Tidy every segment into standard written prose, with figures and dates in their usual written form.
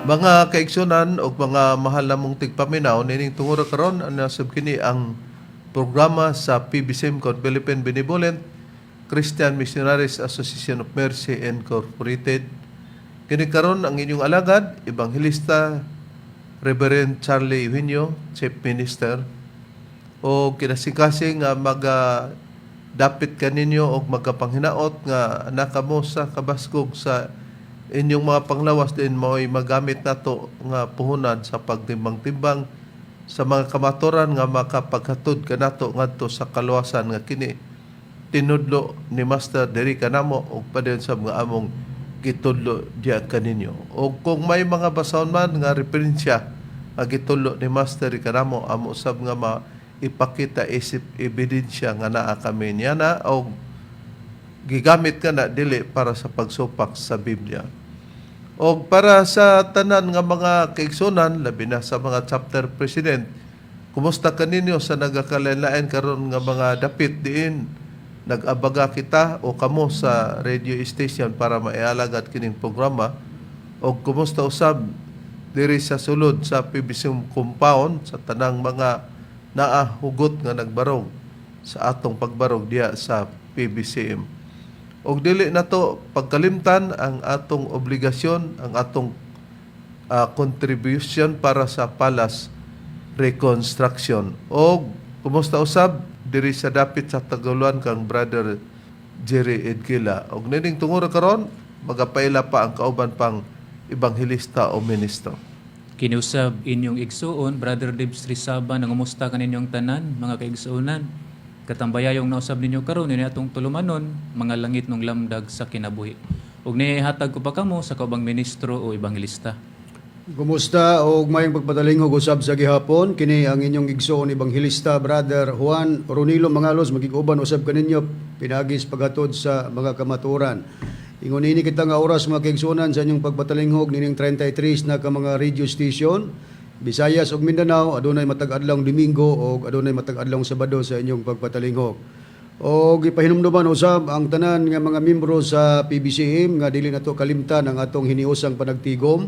Mga kaigsunan o mga mahal namong tigpaminaw, nining tungura karon nasab kini ang programa sa PBCM kon Philippine Benevolent Christian Missionaries Association of Mercy Incorporated. Kini karon ang inyong alagad, Ebanghelista Reverend Charlie Eugenio, Chief Minister, o kinasingkasing nga maga dapit kaninyo og magkapanghinaot nga nakamo sa kabaskog sa inyong mga panglawas din mao'y magamit nato nga puhunan sa pagtimbang-timbang sa mga kamaturan nga makapaghatod kanato ngadto sa kaluwasan nga kini tinudlo ni Master diri kanamo ug padayon sa mga among gitudlo diya kaninyo. Og kung may mga basahon man nga referensya nga gitudlo ni Master diri kanamo, amo sab nga maipakita isip ebidensya nga naa kami niya na og gigamit ka na dili para sa pagsupak sa Biblia. Og para sa tanan nga mga kaigsunan, labi na sa mga chapter president, kumusta kaninyo sa nagakalain karon nga mga dapit diin nag-abaga kita o kamo sa radio station para maialagad kining programa, og kumusta usab diri sa sulod sa PBC compound sa tanang mga naa hugot nga nagbarog sa atong pagbarog diya sa PBCM. Og dili nato pagkalimtan ang atong obligasyon, ang atong contribution para sa palace reconstruction. Og kumusta usab diri sa dapit sa Taguluan kang Brother Jerry Edgila. Og nining tungura karon magapaila pa ang kauban pang ebanghelista o ministro. Kiniusab inyong igsuon, Brother Dibs Rizaba, nangumusta kaninyong tanan, mga kaigsuonan. Katambayayong nausab ninyo karon ini atong tulumanon, mga langit nung lamdag sa kinabuhi. Ug nihatag ko pa kamo sa kaubang ministro o ebanghelista. Kumusta og mayong pagpatalinghog usab sa gihapon? Kini ang inyong igsoon ebanghelista, Brother Juan Ronilo Mangalos, magig-uban usab kaninyo pinaagis paghatod sa mga kamaturan. Ingon ini kita nga oras, mga kaigsuonan, sa inyong pagpatalinghog nining 33 na ka mga radio station Visayas ug Mindanao, adunay matag adlawng Domingo ug adunay matag adlawng Sabado sa inyong pagpatalinghog. O gipahinumduman usab ang tanan nga mga miyembro sa PBCM nga dili nato kalimtan ang atong hiniusang panagtigom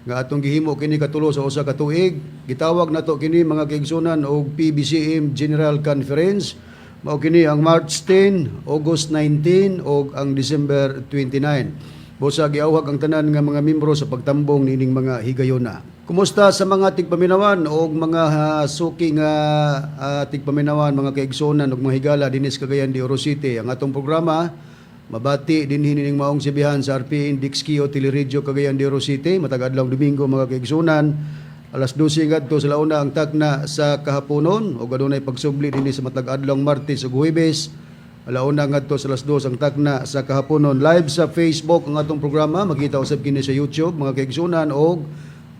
nga atong gihimo kini katulo sa usa ka tuig. Gitawag nato kini, mga kaigsunan, og PBCM General Conference. Mao kini ang March 10, August 19 ug ang December 29. Busa giawhag ang tanan nga mga miyembro sa pagtambong nining mga higayona. Kumusta sa mga tigpaminawan og mga suki nga tigpaminawan, mga kaigsunan ug mga higala dinis Cagayan de Oro City? Ang atong programa mabati dinhi nining maong sibihan sa RPN Dixkio Teleradyo Cagayan de Oro City matag adlaw Domingo, mga kaigsunan, alas 12 ngadto sa 1 ang takna sa kahaponon, ug adunay pagsubli dinhi sa matag adlaw Martes ug Huwebes, 1 ngadto sa 2 ang takna sa kahaponon. Live sa Facebook ang atong programa, makita usab kini sa YouTube, mga kaigsunan, og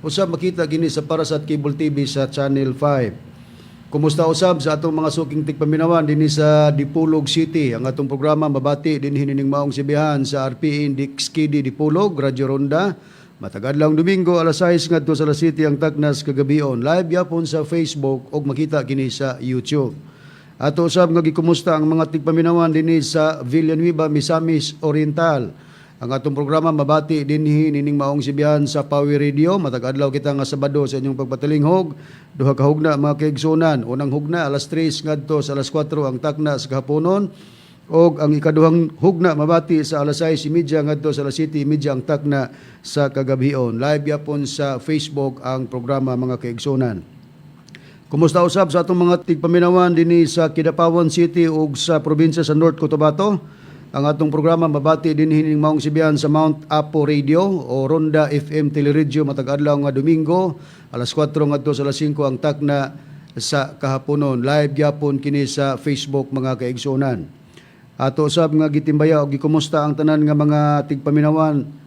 usab makita kini sa Parasat Cable TV sa Channel 5. Kumusta usab sa atong mga suking tigpaminawan dinhi sa Dipolog City? Ang atong programa mabati dinhi nining maong sibihan sa RPN DXKD Dipolog, Radyo Ronda. Matag adlaw Domingo, alas 6 ngadto sa alas 7 ang taknas kagabion. Live yapon sa Facebook ug makita kini sa YouTube. Ato usab nga gikumusta ang mga tigpaminawan dinhi sa Villanueva, Misamis Oriental. Ang atong programa mabati dinhi nining maong sibihan sa Power Radio. Matag adlaw kita nga Sabado sa inyong pagpatalinghog. Duha ka hugna, mga kaigsunan. Unang hugna, alas 3 ngadto sa alas 4 ang takna sa kahaponon. Og ang ikaduhang hugna mabati sa alas 6:30 ngadto sa alas 7:30 ang takna sa kagabion. Live yapon sa Facebook ang programa, mga kaigsunan. Kumusta usab sa atong mga tigpaminawan dinhi sa Kidapawan City ug sa probinsya sa North Cotabato? Ang atong programa mabati dinhi ning maong sibihan sa Mount Apo Radio o Ronda FM Teleradyo matag adlaw nga Domingo, alas 4 ngadto sa alas 5 ang takna sa kahaponon. Live gyapon kini sa Facebook, mga kaigsuonan. Ato usab nga gitimbaya og gikumusta ang tanan nga mga tigpaminawan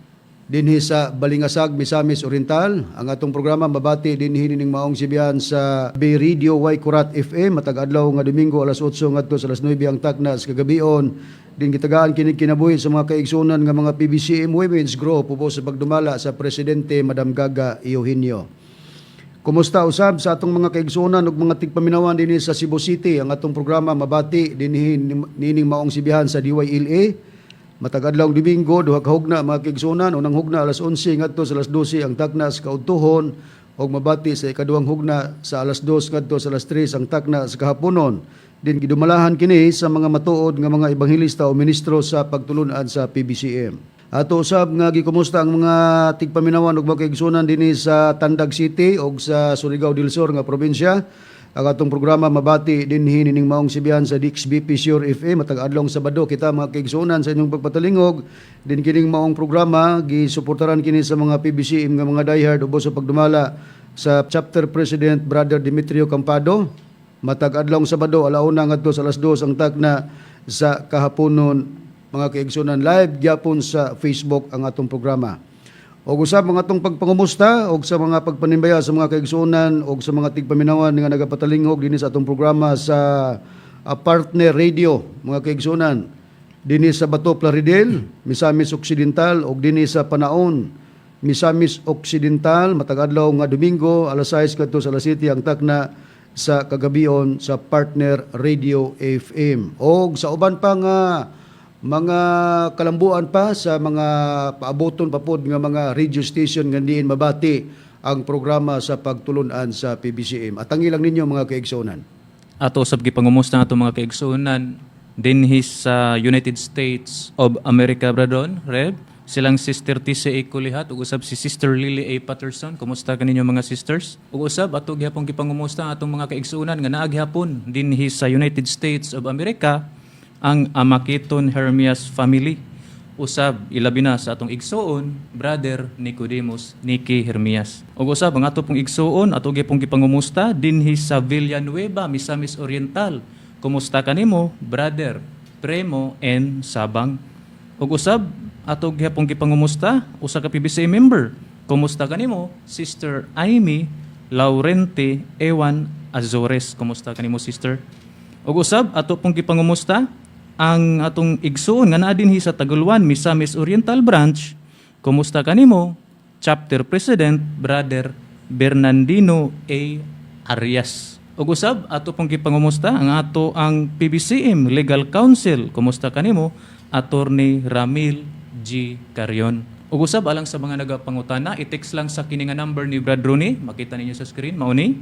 dinhi sa Balingasag, Misamis Oriental. Ang atong programa mabati dinhi nining maong sibihan sa Bay Radio Y Kurat FM matag adlaw nga Domingo, alas 8 ngadto sa alas 9 ang takna sa kagabion. Din gitagaan kini kinabuhi sa mga kaigsunan nga mga PBCM Women's Group ubos sa pagdumala sa presidente, Madam Gaga Eugenio. Kumusta usab sa atong mga kaigsuonan ug mga tigpaminawan dinhi sa Cebu City? Ang atong programa mabati dinhi nining maong sibihan sa DYLA. Matag adlaw Domingo, duha ka hugna, mga kaigsuonan. Unang hugna alas 11 ngadto sa alas 12 ang takna sa kaudtuhon ug mabati sa ikaduhang hugna sa alas 2 ngadto sa alas 3 ang takna sa kahaponon. Din gidumalahan kini sa mga matuod nga mga ebanghelista o ministro sa pagtulunan sa PBCM. Ato usab nga gikumusta ang mga tigpaminawan ug mga kaigsuonan dinhi sa Tandag City ug sa Surigao del Sur nga probinsya. Ang atong programa mabati dinhi nining maong sibihan sa DXBP Sure FM matag adlong Sabado kita, mga kaigsuonan, sa inyong pagpatalingog. Din kining maong programa gisuportaran kini sa mga PBCM nga mga diehard ubos sa pagdumala sa Chapter President Brother Demetrio Campado. Matag adlong Sabado, alauna ngadto sa alas 2 ang takna sa kahaponon, mga kaigsuonan, live gyapon sa Facebook ang atong programa. Og usab mga atong pagpangumusta og sa mga pagpanimbaya sa mga kaigsuonan og sa mga tigpaminawan nga nagapatalingog dinhi sa atong programa sa Partner Radio, mga kaigsuonan, dinhi sa Bato, Plaridel, Misamis Occidental og dinhi sa Panaon, Misamis Occidental, matag adlaw nga Domingo, alas 6 kadto sa alas 7 ang takna sa kagabion sa Partner Radio FM og sa uban pa nga mga kalambuan pa, sa mga paaboton pa pod nga mga radio station nga diin mabati ang programa sa pagtulunan sa PBCM. At ang ilang ninyo, mga kaigsuonan. Ato usab gipangumusta nga atong mga kaigsuonan dinhi sa United States of America, Bradon, Reb. Silang Sister Tisa A. Kulihat ug usab si Sister Lily A. Patterson. Kumusta kaninyo, mga sisters? Ug usab ato gihapon gipangumusta ang atong mga kaigsuonan nga naa gihapon dinhi sa United States of America, ang Amakiton Hermias family. Usab ilabi na sa atong igsuon, Brother Nicodemus Niki Hermias. Ug usab ang ato pong igsuon, ato gyapong gipangumusta dinhi sa Villanueva, Misamis Oriental. Kumusta kanimo, Brother Premo N. Sabang? Ug usab ato gihapong gipangumusta usa ka PBC member. Kumusta kanimo, Sister Amy Laurente Ewan Azores? Kumusta kanimo, sister? Ug usab ato pong gipangumusta ang atong igsuon nga naa dinhi sa Taguluan, Misamis Oriental Branch. Kumusta kanimo, Chapter President Brother Bernardino A. Arias? Ug usab ato pong gipangumusta ang ato ang PBCM Legal Counsel. Kumusta kanimo, Attorney Ramil G. Carion? Ug usab alang sa mga nagapangutana, i-text lang sa kini nga number ni Brad Rooney, makita ninyo sa screen, mao ni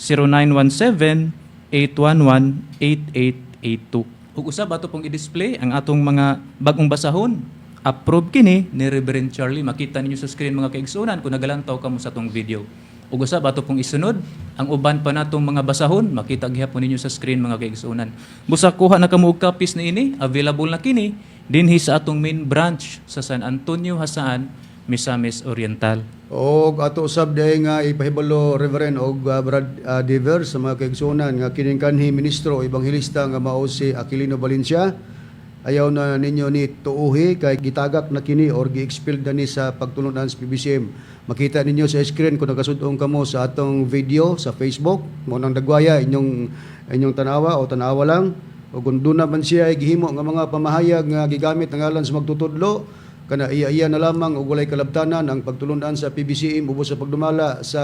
0917-811-8882. Ug usab ato pong i-display ang atong mga bagong basahon. Approve kini ni Reverend Charlie. Makita ninyo sa screen, mga kaigsunan, kung nagalantaw kamo sa atong video. Ug usab ato pong isunod ang uban pa natong mga basahon, makita gihapon ninyo sa screen, mga kaigsunan. Busa kuha na kamo og copies niini, available na kini dinhi sa atong main branch sa San Antonio, Jasaan, Misamis Oriental. Og ato usab diay nga ipahibalo, Reverend og Brad Dever, sa mga kaigsuonan nga kining kanhi ministro o ebanghelista nga mao si Aquilino Valencia, ayaw na ninyo ni tuuhi kay gitagak na kini or gi-expelled na ni sa pagtulunan sa PBCM. Makita ninyo sa screen kung nagasud-ong kamo sa atong video sa Facebook, mao nang dagwaya inyong inyong tanawa o tanawa lang. O kung doon naman siya ay gihimo nga mga pamahayag nga gigamit ang ngalan sa magtutudlo, kana iya-iya na lamang ug walay kalabtanan ang pagtulunan sa PBCM ubos sa pagdumala sa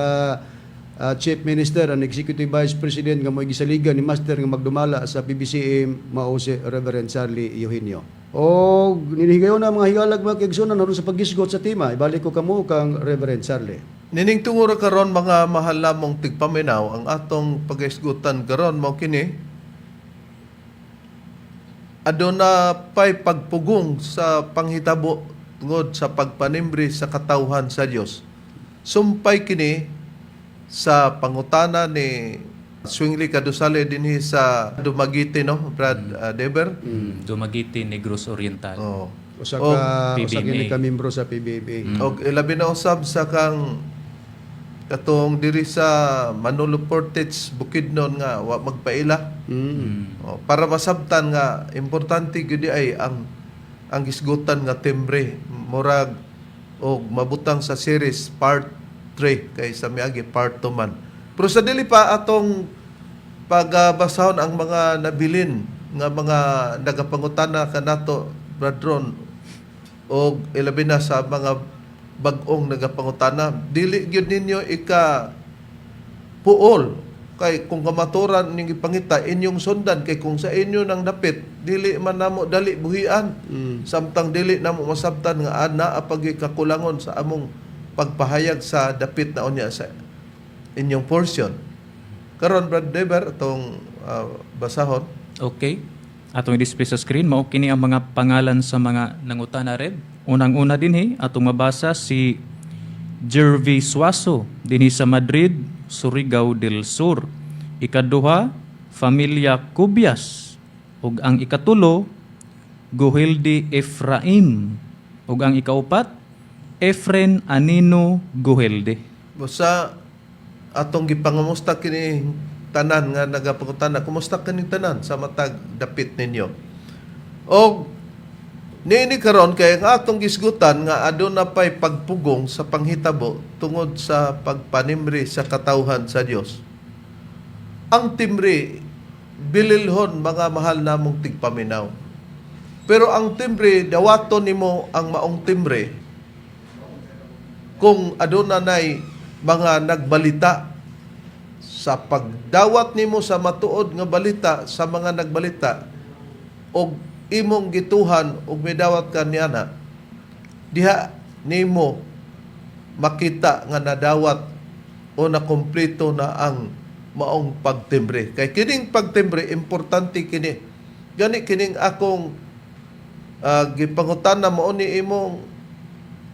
Chief Minister and Executive Vice President nga mo'y gisaligan ni Master nga magdumala sa PBCM, mao si Reverend Charlie Eugenio. O ninihigayon na, mga higalag, mga kaigsuonan, aron sa paghisgot sa tema. Ibalik ko kamo kang Reverend Charlie. Nining tungura karon, mga mahal namong tigpaminaw, ang atong paghisgutan karon mao kini: aduna pay pagpugong sa panghitabo tungod sa pagpanimbre sa katawhan sa Dios? Sumpay kini sa pangutana ni Swingli Kadusale dinhi sa Dumaguete, no, Brad Deber? Dumaguete, Negros Oriental. Oh. Usa Og ka usa PBMA. kini ka membro sa PBMA. Og ilabi na usab sa kang katong diri sa Manolo Fortich, Bukidnon nga wa magpaila. Oh, para masabtan nga importante gyud ay ang hisgutan nga timbre, murag og mabutang sa series part 3 kay sa miagi part 2 man. Pero sa dili pa atong pagbasahon ang mga nabilin nga mga nagapangutana kanato, Brad Ron, og ilabi na sa mga bag-ong nagapangutana, dili gyud ninyo ika puol. Kay kung kamaturan inyong gipangita, inyong sundan, kay kung sa inyo nang dapit, dili man namo dali buhian. Samtang dili namo masabtan nga ana apagi kakulangon sa among pagpahayag sa dapit na unya sa inyong portion. Karon, Brad Dever, atong basahon. Okay. Atong i-display sa screen, mao kini ang mga pangalan sa mga nangutana, Reb. Unang-una dinhi atong mabasa si Jervy Suazo dinhi sa Madrid, Surigao del Sur. Ikaduha, Familia Cubias. Ug ang ikatulo, Guhildi Efraim. Ug ang ikaupat, Efren Anino Guhilde. Basta atong gipangamusta kini tanan nga nagapangutana, kumusta kini tanan sa matag dapit ninyo. Og niini karon kay ang atong gisgutan nga aduna pay pagpugong sa panghitabo tungod sa pagpanimri sa katawhan sa Dios. Ang timri bililhon, mga mahal namong tigpaminaw. Pero ang timbre, dawaton nimo ang maong timbre kung aduna nay mga nagbalita. Sa pagdawat nimo sa matuod nga balita sa mga nagbalita og imong gituhan og midawat ka niana, diha nimo makita nga nadawat o nakumpleto na ang maong pagtimbre, kay kining pagtimbre importante kini. Gani kining akong gipangutana, mao ni imong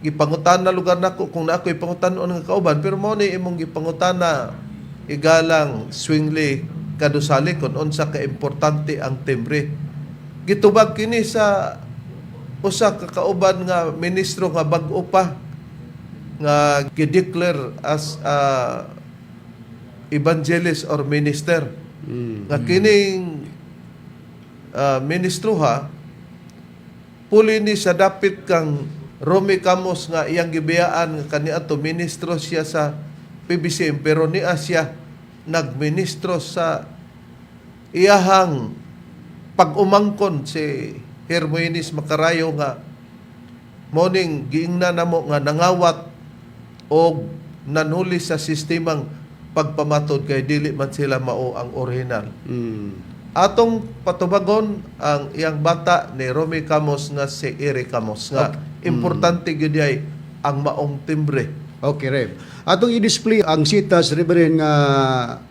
gipangutana lugar nako kung na ako'y pangutanon nga kauban, pero mao ni imong gipangutana, igalang Swingley Kadusali, kung unsa ka importante ang timbre. Gitubag kini sa usa ka kauban nga ministro nga bag-o pa nga gideclare as a evangelist or minister, nga kining ministro ha, puli ni sa dapit kang Romy Camus nga iyang gibiyaan nga kaniadto ministro siya sa PBCM, pero niya siya nagministro sa iyahang pag-umangkon si Hermoines Macarayo nga morning giingna namo nga nangawat og nanuli sa sistemang pagpamatod kay dili man sila mao ang original. Atong patubagon ang iyang bata ni Romy Camus nga si Eric Camus nga importante gyud ay ang maong timbre. Okay, Rev. Atong i-display ang sitas, Reverend, nga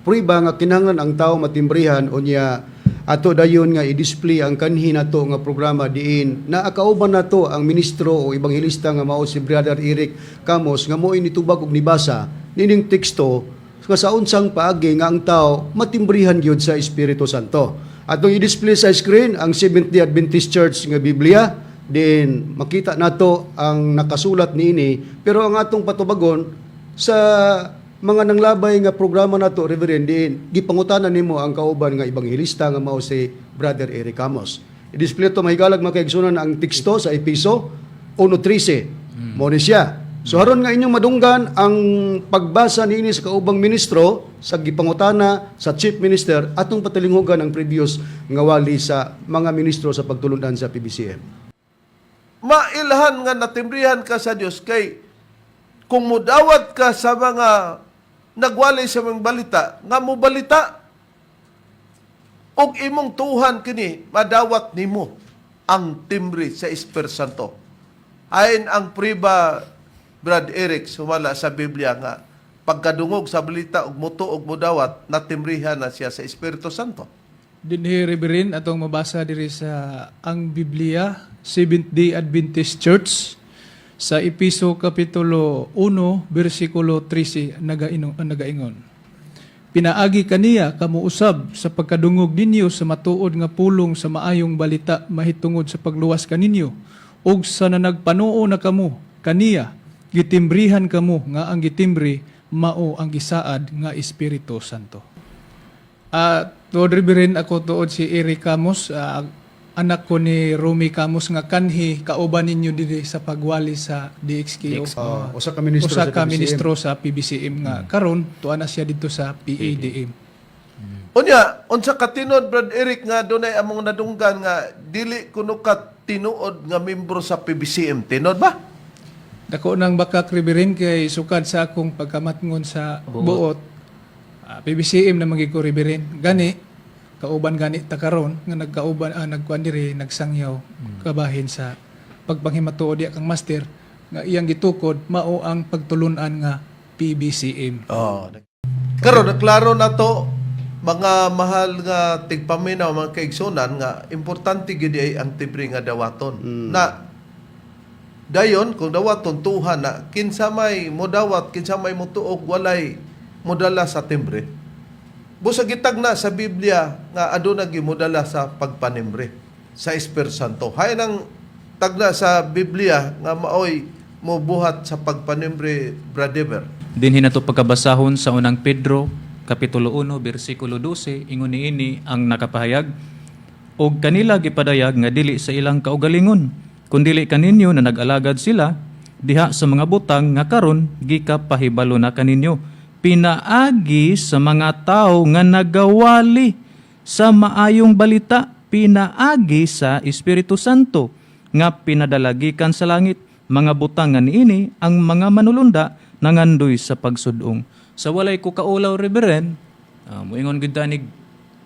prueba nga kinahanglan ang tao matimbrihan, unya ato dayon nga i-display ang kanhi nato nga programa diin na akauban nato ang ministro o ebanghelista nga mao si Brother Eric Camos nga mo'y nitubag og nibasa nining teksto nga sa unsang paagi nga ang tao matimbrihan gyud sa Espiritu Santo. Atong i-display sa screen ang Seventh-day Adventist Church nga Biblia din, makita nato ang nakasulat niini, pero ang atong patubagon sa mga nanglabay nga programa nato, Reverend, din gipangutana nimo ang kauban nga ebanghelista nga mao si Brother Eric Amos. I-display to, mahigalag mga kaigsunan, ang teksto sa Episo 1:13. Mo ni siya. So aron nga inyong madunggan ang pagbasa niini sa kaubang ministro sa gipangutana sa chief minister, atong patalinghugan ang previous nga wali sa mga ministro sa pagtulunan sa PBCM. Mailhan nga natimbrihan ka sa Dios kay kung mudawat ka sa mga nagwali sa mga balita nga mobalita og imong tuhan kini, madawat nimo ang timbre sa Espiritu Santo. Ayon ang priba, Brad Eric, sumala sa Biblia nga pagkadungog sa balita og muto og mudawat, natimbrihan na siya sa Espiritu Santo. Dinhi, Reverend, atong mabasa diri sa ang Biblia, Seventh Day Adventist Church, sa Episo kapitulo 1 bersikulo 13 nagaingon. Pinaagi kaniya kamo usab sa pagkadungog ninyo sa matuod nga pulong sa maayong balita mahitungod sa pagluwas kaninyo, ug sa nanagpanuo na kamo kaniya, gitimbrihan kamo nga ang gitimbre mao ang gisaad nga Espiritu Santo. Tuod, Reverend, ako tuod si Eric Camus, anak ko ni Romy Camus nga kanhi kauban ninyo dinhi sa pagwali sa DXKO. Usa ka ministro Usa sa ka PBCM. ministro sa PBCM nga karon tuwa na siya didto sa PADM. Unya, unsa ka tinod, Brad Eric, nga dunay among nadunggan nga dili kuno ka tinuod nga membro sa PBCM? Tinod ba? Dako nang bakak, Reverend, kay sukad sa akong pagkamatngon sa buot. PBCM na magyud ko, Reverend. Gani kauban gani ta karon nga nagkauban, nagkuan diri, nagsangyaw kabahin sa pagpanghimatuod diya kang master nga iyang gitukod mao ang pagtulunan nga PBCM. Oh. Karon naklaro na to, mga mahal nga tigpaminaw, mga kaigsunan, nga importante gid ay ang timbre nga dawaton. Na dayon kung dawaton tuhan na kinsa may modawat, kinsa may motuog, walay modala sa timbre. Busa gitag na sa Biblia nga aduna gimodala sa pagpanimbre sa Espiritu Santo. Hay nang tagna sa Biblia nga maoy mobuhat sa pagpanimbre, Brother. Dinhi nato pagkabasahon sa Unang Pedro kapitulo 1 bersikulo 12, ingon niini ang nakapahayag, "Og kanila gipadayag nga dili sa ilang kaugalingon kundili kaninyo na nag-alagad sila diha sa mga butang nga karon gikapahibalo na kaninyo pinaagi sa mga tawo nga nagawali sa maayong balita pinaagi sa Espiritu Santo nga pinadalagikan sa langit, mga butang nga niini ang mga manulunda nangandoy sa pagsudong." Sa walay ko kaulaw, Reverend, moingon gud tanig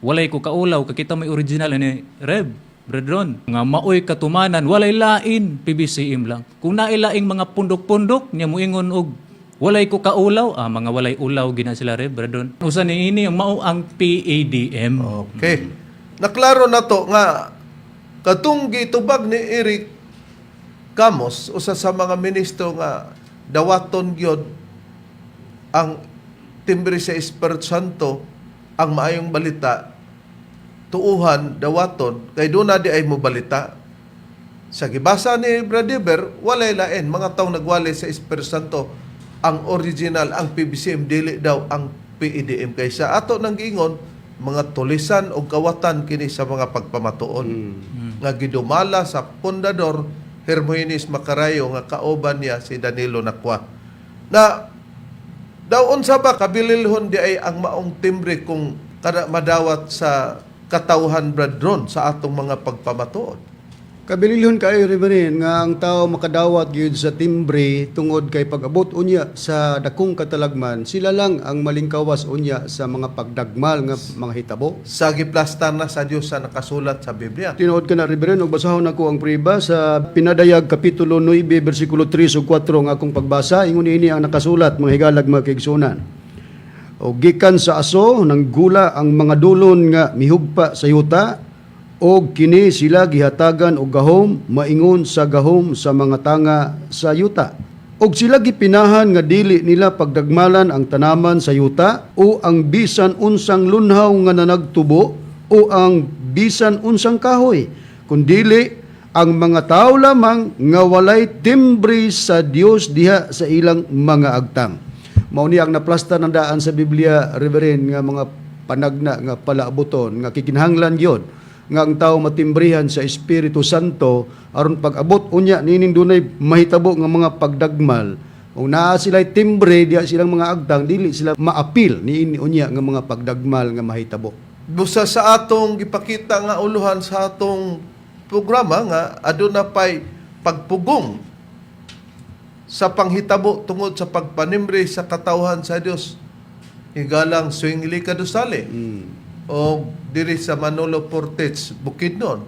walay ko kaulaw, kakita may original ani Rev Bredron nga maoy katumanan, walay lain, PBCM lang. Kung nailaing mga pundok-pundok nya moingon og walay ko kaulaw, mga walay ulaw gina sila, Rev Bredron. Usa niini ang mao ang PADM. Okay. Naklaro na to nga katong gitubag ni Eric Camos, usa sa mga ministro nga dawaton gyud ang timbre sa Espiritu Santo, ang maayong balita, tuuhan, dawaton, kay doon na di ay mo balita. Sa gibasa ni Brother, walay lain, mga taong nagwali sa Espiritu Santo, ang original, ang PBCM, dili daw ang PEDM. Kaysa ato nang giingon, mga tulisan o kawatan kini sa mga pagpamatuon nga gidumala sa pundador Hermogenes Macarayo nga kauban niya si Danilo Nakwa. Na daw unsa ba kabililhon di ay ang maong timbre kung kada madawat sa katawhan, Bradron, sa atong mga pagpamatuod? Kabililhon kaayo, Reverend, nga ang tao makadawat gyud sa timbre tungod kay pag-abot unya sa dakong katalagman, sila lang ang malingkawas unya sa mga pagdagmal nga mga hitabo. Sa giplastar na sa Dios sa nakasulat sa Biblia. Tinuod ka na, Reverend, ug basahon nako ang priba sa Pinadayag kapitulo 9 bersikulo 3 ug 4 ang akong pagbasa. Ingon niini ang nakasulat, mga higalag, mga kaigsuonan. "O gikan sa aso nanggula ang mga dulon nga mihugpa sa yuta, og kini sila gihatagan og gahom maingon sa gahom sa mga tanga sa yuta. Og sila gipinahan nga dili nila pagdagmalan ang tanaman sa yuta o ang bisan unsang lunhaw nga nanagtubo o ang bisan unsang kahoy, kundili ang mga tao lamang nga walay timbre sa Dios diha sa ilang mga agtang." Mao ni ang naplasta ng daan sa Biblia, Reverend, nga mga panagna nga palaabuton nga kikinahanglan gyud nga ang tao matimbrihan sa Espiritu Santo aron pag-abot unya nining dunay mahitabo nga mga pagdagmal, kung naa sila'y timbre diha silang mga agtang, dili sila maapil niini unya nga mga pagdagmal nga mahitabo. Busa sa atong gipakita nga uluhan sa atong programa nga aduna pay pagpugong sa panghitabo tungod sa pagpanimbre sa katawhan sa Dios, higalang Zwingli Kadusale o diri sa Manolo Fortich, Bukidnon,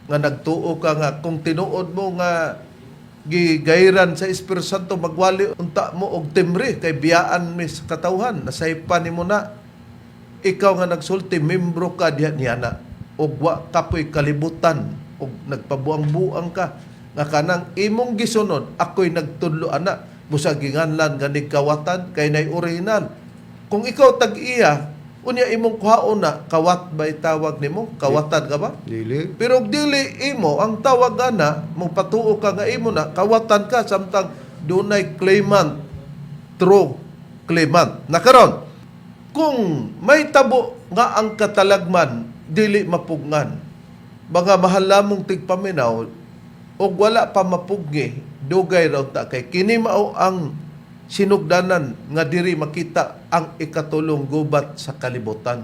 nga nagtuo ka nga kung tinuod mo nga gigayran sa Espiritu Santo, magwali unta mo og timbre kay biyaan mi sa katawhan, nasaypan nimo na. Ikaw nga nagsulti, membro ka diha niya na og wa ka po'y kalibutan og nagpabuang-buang ka nga kanang imong gisunod, ako'y nagtudlo ana, busa ginganlan nga kawatan kay nay original. Kung ikaw tag-iya unya imong kuhaon na, kawat ba itawag nimo? Kawatan ka ba? Dili. Pero og dili imo ang tawag ana, mo patuo ka nga imo na, kawatan ka samtang dunay claimant, true claimant. Na karon, kung may tabo nga ang katalagman dili mapugngan, mga mahal lamong tigpaminaw, og wala pa mapugni, dugay raw ta kay kini mao ang sinugdanan nga diri makita ang ikatulong gubat sa kalibutan.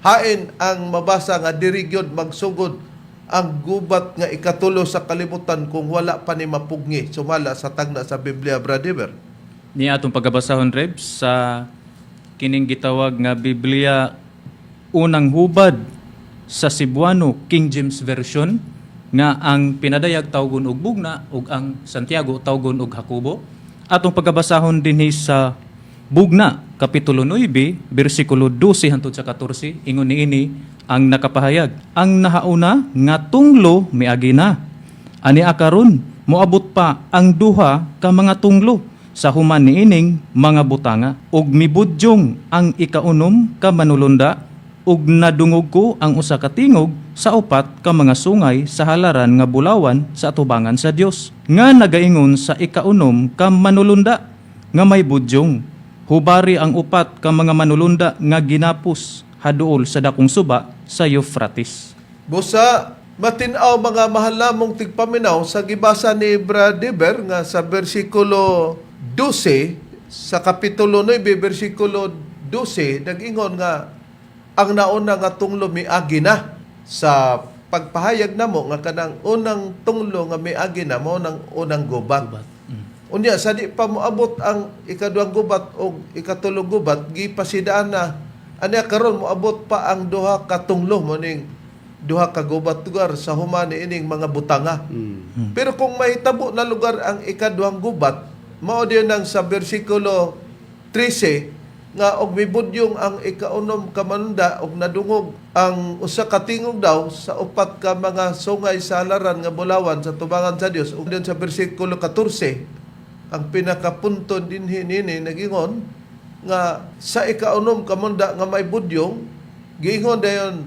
Hain ang mabasa nga diri gyud magsugod ang gubat nga ikatulo sa kalibutan kung wala pa ni mapugni sumala sa tagna sa Biblia, Brother? Ni atong pagkabasahon, Reb, sa Kining gitawag nga Biblia unang hubad sa Cebuano King James Version nga ang pinadayag tawgon og Bugna ug ang Santiago tawgon og Jacobo. Atong pagkabasahon dinhi sa Bugna kapitulo 9 bersikulo 12 hangtod sa 14, ingon niini ang nakapahayag: "Ang nahauna nga tunglo miagi na. Ani akaron moabot pa ang duha ka mga tunglo sa human niining mga butanga, ug mibudyong ang ikaunom ka manulunda, ug nadungog ko ang usa ka tingog sa upat ka mga sungay sa halaran nga bulawan sa atubangan sa Dios nga nagaingon sa ikaunom ka manulunda nga may budyong, 'Hubari ang upat ka mga manulunda nga ginapos haduol sa dakong suba sa Euphrates.'" Busa, matinaw, mga mahal namong tigpaminaw, sa gibasa ni Brad Dever nga sa bersikulo 12 sa kapitulo 9 bersikulo 12, nag-ingon nga ang nauna nga tunglo miagi na. Sa pagpahayag namo nga kanang unang tunglo nga miagi na mao nang unang gubat. Unya sa di pa moabot ang ikaduhang gubat o ikatulong gubat, gipasidaan na anya karon moabot pa ang duha ka tunglo, mo ning duha ka gubat lugar sa human ining mga butanga. Pero kung mahitabo na lugar ang ikaduhang gubat, mao din ang sa bersikulo 13 nga og mibudyong ang ikaunom ka manunda og nadungog ang usa ka tingog daw sa upat ka mga sungay sa halaran nga bulawan sa tubangan sa Dios. Ug din sa bersikulo 14, ang pinakapunto dinhi nini, nagingon nga sa ikaunom ka munda nga may budyong, giingon dayon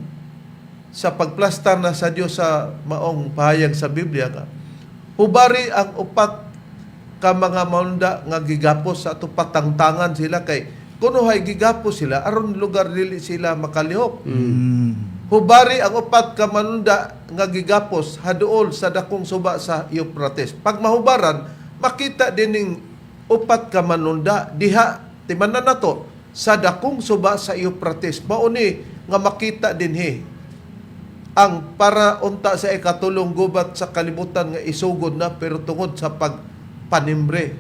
sa pagplastar na sa Dios sa maong pahayag sa Biblia nga hubari ang upat ka mga manunda nga gigapos sa ato, patangtangan sila kay kunuhay gigapos sila aron lugar dili sila makalihok. Hubari ang upat ka manunda nga gigapos haduol sa dakong suba sa Euphrates. Pag mahubaran, makita dining upat ka manunda diha, timanan nato, sa dakong suba sa Euphrates. Mao ni nga makita dinhi ang para unta sa ikatulong gubat sa kalibutan nga isugod na, pero tungod sa pagpanimbre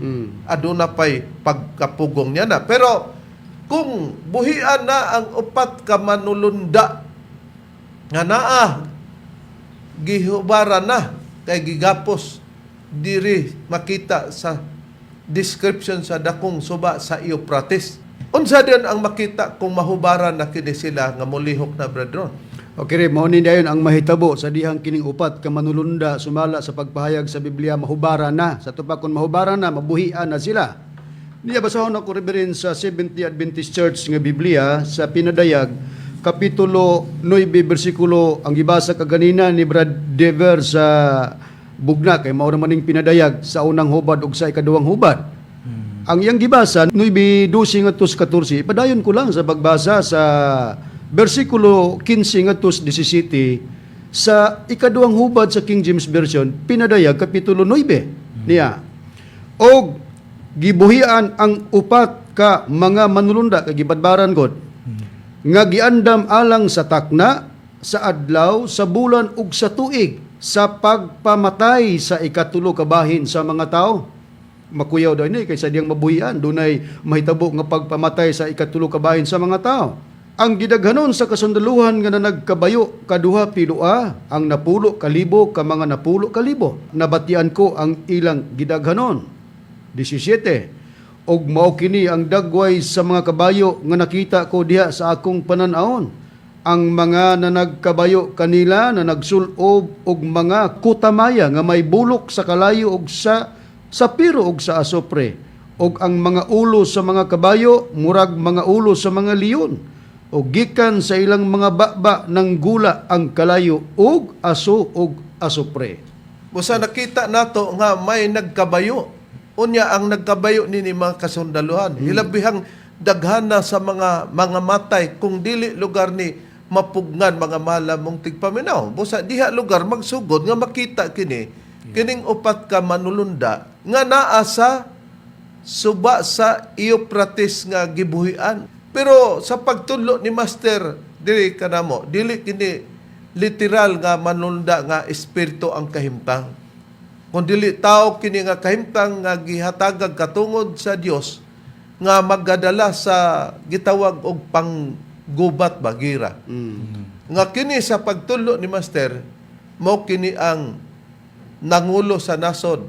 aduna pay pagkapugong niya na. Pero kung buhian na ang upat ka manulunda nga naa gihubaran na kay gigapos diri makita sa description sa dakong suba sa Euphrates, unsa din ang makita kung mahubaran na kini sila nga molihok na, brethren? Okay, Reb, mao ni dayon ang mahitabo sa dihang kining upat ka manulunda sumala sa pagpahayag sa Biblia mahubara na. Sa tupak kung mahubara na, mabuhian na sila. Niya basahon ako, Reverend, sa Seventh-day Adventist Church nga Biblia sa pinadayag kapitulo 9 bersikulo, ang gibasa kaganina ni Brad Dever sa Bugna kay mao naman ning pinadayag sa unang hubad ug sa ikaduhang hubad. Ang iyang gibasa 9:12 ngadto sa 14, padayon ko lang sa pagbasa sa bersikulo 15 ngadto sa 17 sa ikaduhang hubad sa King James Version, pinadayag kapitulo 9. Niya. Og gibuhian ang upat ka mga manulunda kay gibadbaran god nga giandam alang sa takna, sa adlaw, sa bulan ug sa tuig sa pagpamatay sa ikatulo ka bahin sa mga tao. Makuyaw daw ini kay sa diyang mabuhian dunay mahitabo nga pagpamatay sa ikatulo ka bahin sa mga tao. Ang gidaghanon sa kasundaluhan nga nagkabayo kaduha piloa ang napulo kalibo ka mga napulo kalibo. Nabatian ko ang ilang gidaghanon. 17. Og mao kini ang dagway sa mga kabayo nga nakita ko diha sa akong panan-awon. Ang mga nanagkabayo kanila na nagsulob og mga kutamaya nga may bulok sa kalayo og sa sapiro og sa asopre, og ang mga ulo sa mga kabayo murag mga ulo sa mga leon, og gikan sa ilang mga baba ng gula ang kalayo og aso og asopre. Busa nakita nato nga may nagkabayo. Unya ang nagkabayo nini mga kasundaluhan. Hilabihang daghan na sa mga matay kung dili lugar ni mapugnan, mga malamong tigpaminaw. Busa diha lugar magsugod nga makita kini kining upat ka manulunda nga naa sa suba sa Euphrates nga gibuhian. Pero sa pagtudlo ni Master diri kanamo, dili kini literal nga manulunda nga espiritu ang kahimtang. Kung dili tao kini nga kahimtang nga gihatagag katungod sa Dios. Nga maggadala sa gitawag og panggubat ba, gira. Nga kini sa pagtulo ni Master, mao kini ang nangulo sa nasod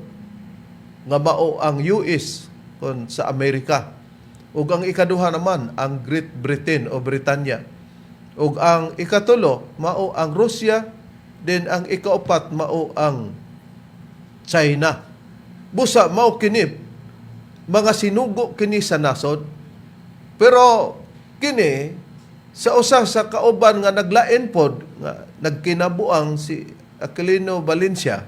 nga mao ang US kon sa Amerika. Ug ang ikaduha naman ang Great Britain o Britanya. Ug ang ikatulo mao ang Russia, then ang ikaupat mao ang China. Busa mao kini mga sinugo kini sa nasod. Pero kini sa usa sa kauban nga naglain pod nga nagkinabuang si Aquilino Valencia,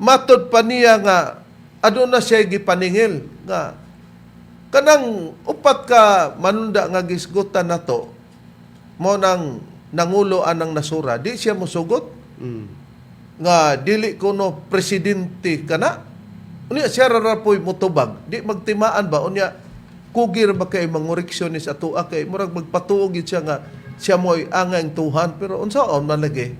matod pa niya nga aduna siya gipaningil nga kanang upat ka manunda nga gisgutan nato mo nang nangulo anang nasura, di siya mosugot nga dili kuno presidente kana. Unya siya ra po'y motubag, di magtimaan ba? Unya kugir ba kay mangoreksyon ni sa atua kay murag magpatuo gid siya nga siya mo'y angay Tuhan, pero unsaon man lagi,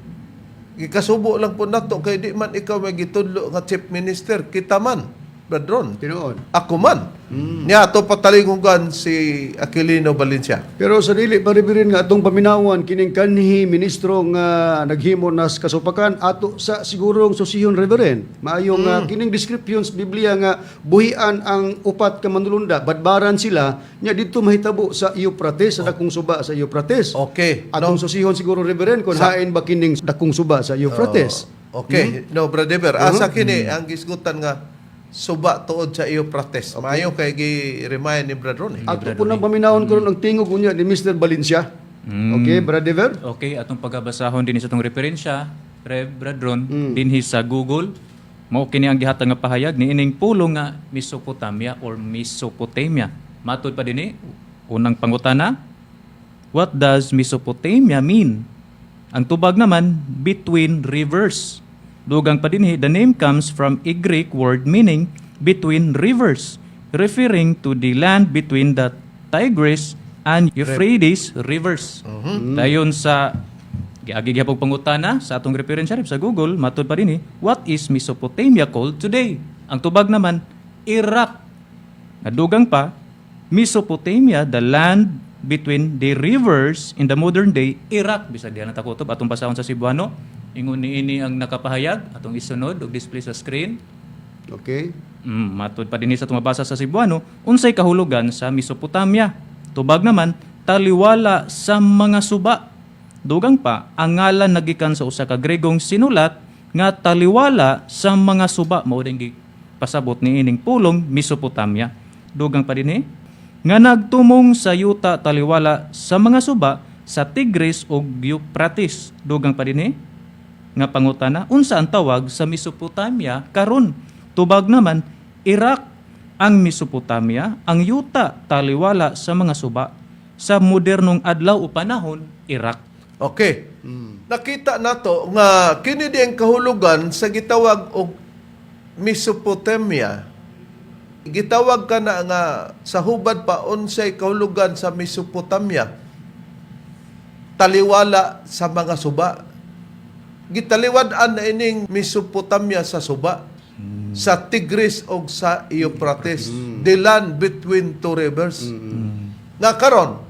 gikasubo lang po nato kay di man ikaw may gitudlo nga chief minister, kita man, Bradron. Tinuod. Ako man niya ato patalingugan si Aquilino Valencia. Pero sa dili pa rin nga atong paminawan kining kanhi ministro nga naghimo nas kasupakan ato sa sigurong susihon, Reverend. Maayo nga kining description sa Biblia nga buhian ang upat ka manulunda, badbaran sila nya didto mahitabo sa Euphrates, sa dakong suba sa Euphrates. No. Atong susihon siguro, Reverend, kung hain ba kining dakong suba sa Euphrates. Okay, no, Brother. Asa kini ang gisgutan nga suba tuod sa Euphrates? Maayo kay gi-remind ni Brother Ron eh. Ato po nang paminawon karon ang tingog unya ni Mr. Valencia. Okay, Brother. Okay, atong pagabasahon din sa atong referensya, Rev Bradron, dinhi sa Google. Mao kini ang gihatag nga pahayag ni ining pulong nga Mesopotamia or Mesopotamia. Matud pa dinhi, unang pangutana, what does Mesopotamia mean? Ang tubag naman, between rivers. Dugang pa dinhi, the name comes from a Greek word meaning between rivers, referring to the land between the Tigris and Euphrates rivers. Dayon sa giagi gihapon pangutana sa atong referensya sa Google, matud pa dinhi, what is Mesopotamia called today? Ang tubag naman, Iraq. Nadugang pa, Mesopotamia, the land between the rivers in the modern day Iraq. Bisag diha na ta kutob, atong basahon sa Cebuano. Ingon niini ang nakapahayag, atong isunod og display sa screen. Matud pa dinhi sa tumabasa sa Cebuano, unsay kahulugan sa Mesopotamia? Tubag naman, taliwala sa mga suba. Dugang pa, ang ngalan nagikan sa usa ka Gregong sinulat nga taliwala sa mga suba, mao din pasabot ni ining pulong Mesopotamia. Dugang pa dinhi, nga nagtumong sa yuta taliwala sa mga suba sa Tigris ug Euphrates. Dugang pa dinhi, nga pangutana, unsa ang tawag sa Mesopotamia karon? Tubag naman, Iraq. Ang Mesopotamia, ang yuta taliwala sa mga suba sa modernong adlaw o panahon, Iraq. Okay. Nakita nato nga kini di ang kahulugan sa gitawag og Mesopotamia. Gitawag ka na nga sa hubad pa, unsay kahulugan sa Mesopotamia? Taliwala sa mga suba. Gitaliwad-an na ining Mesopotamia sa suba sa Tigris o sa Euphrates, the land between two rivers. Nga karon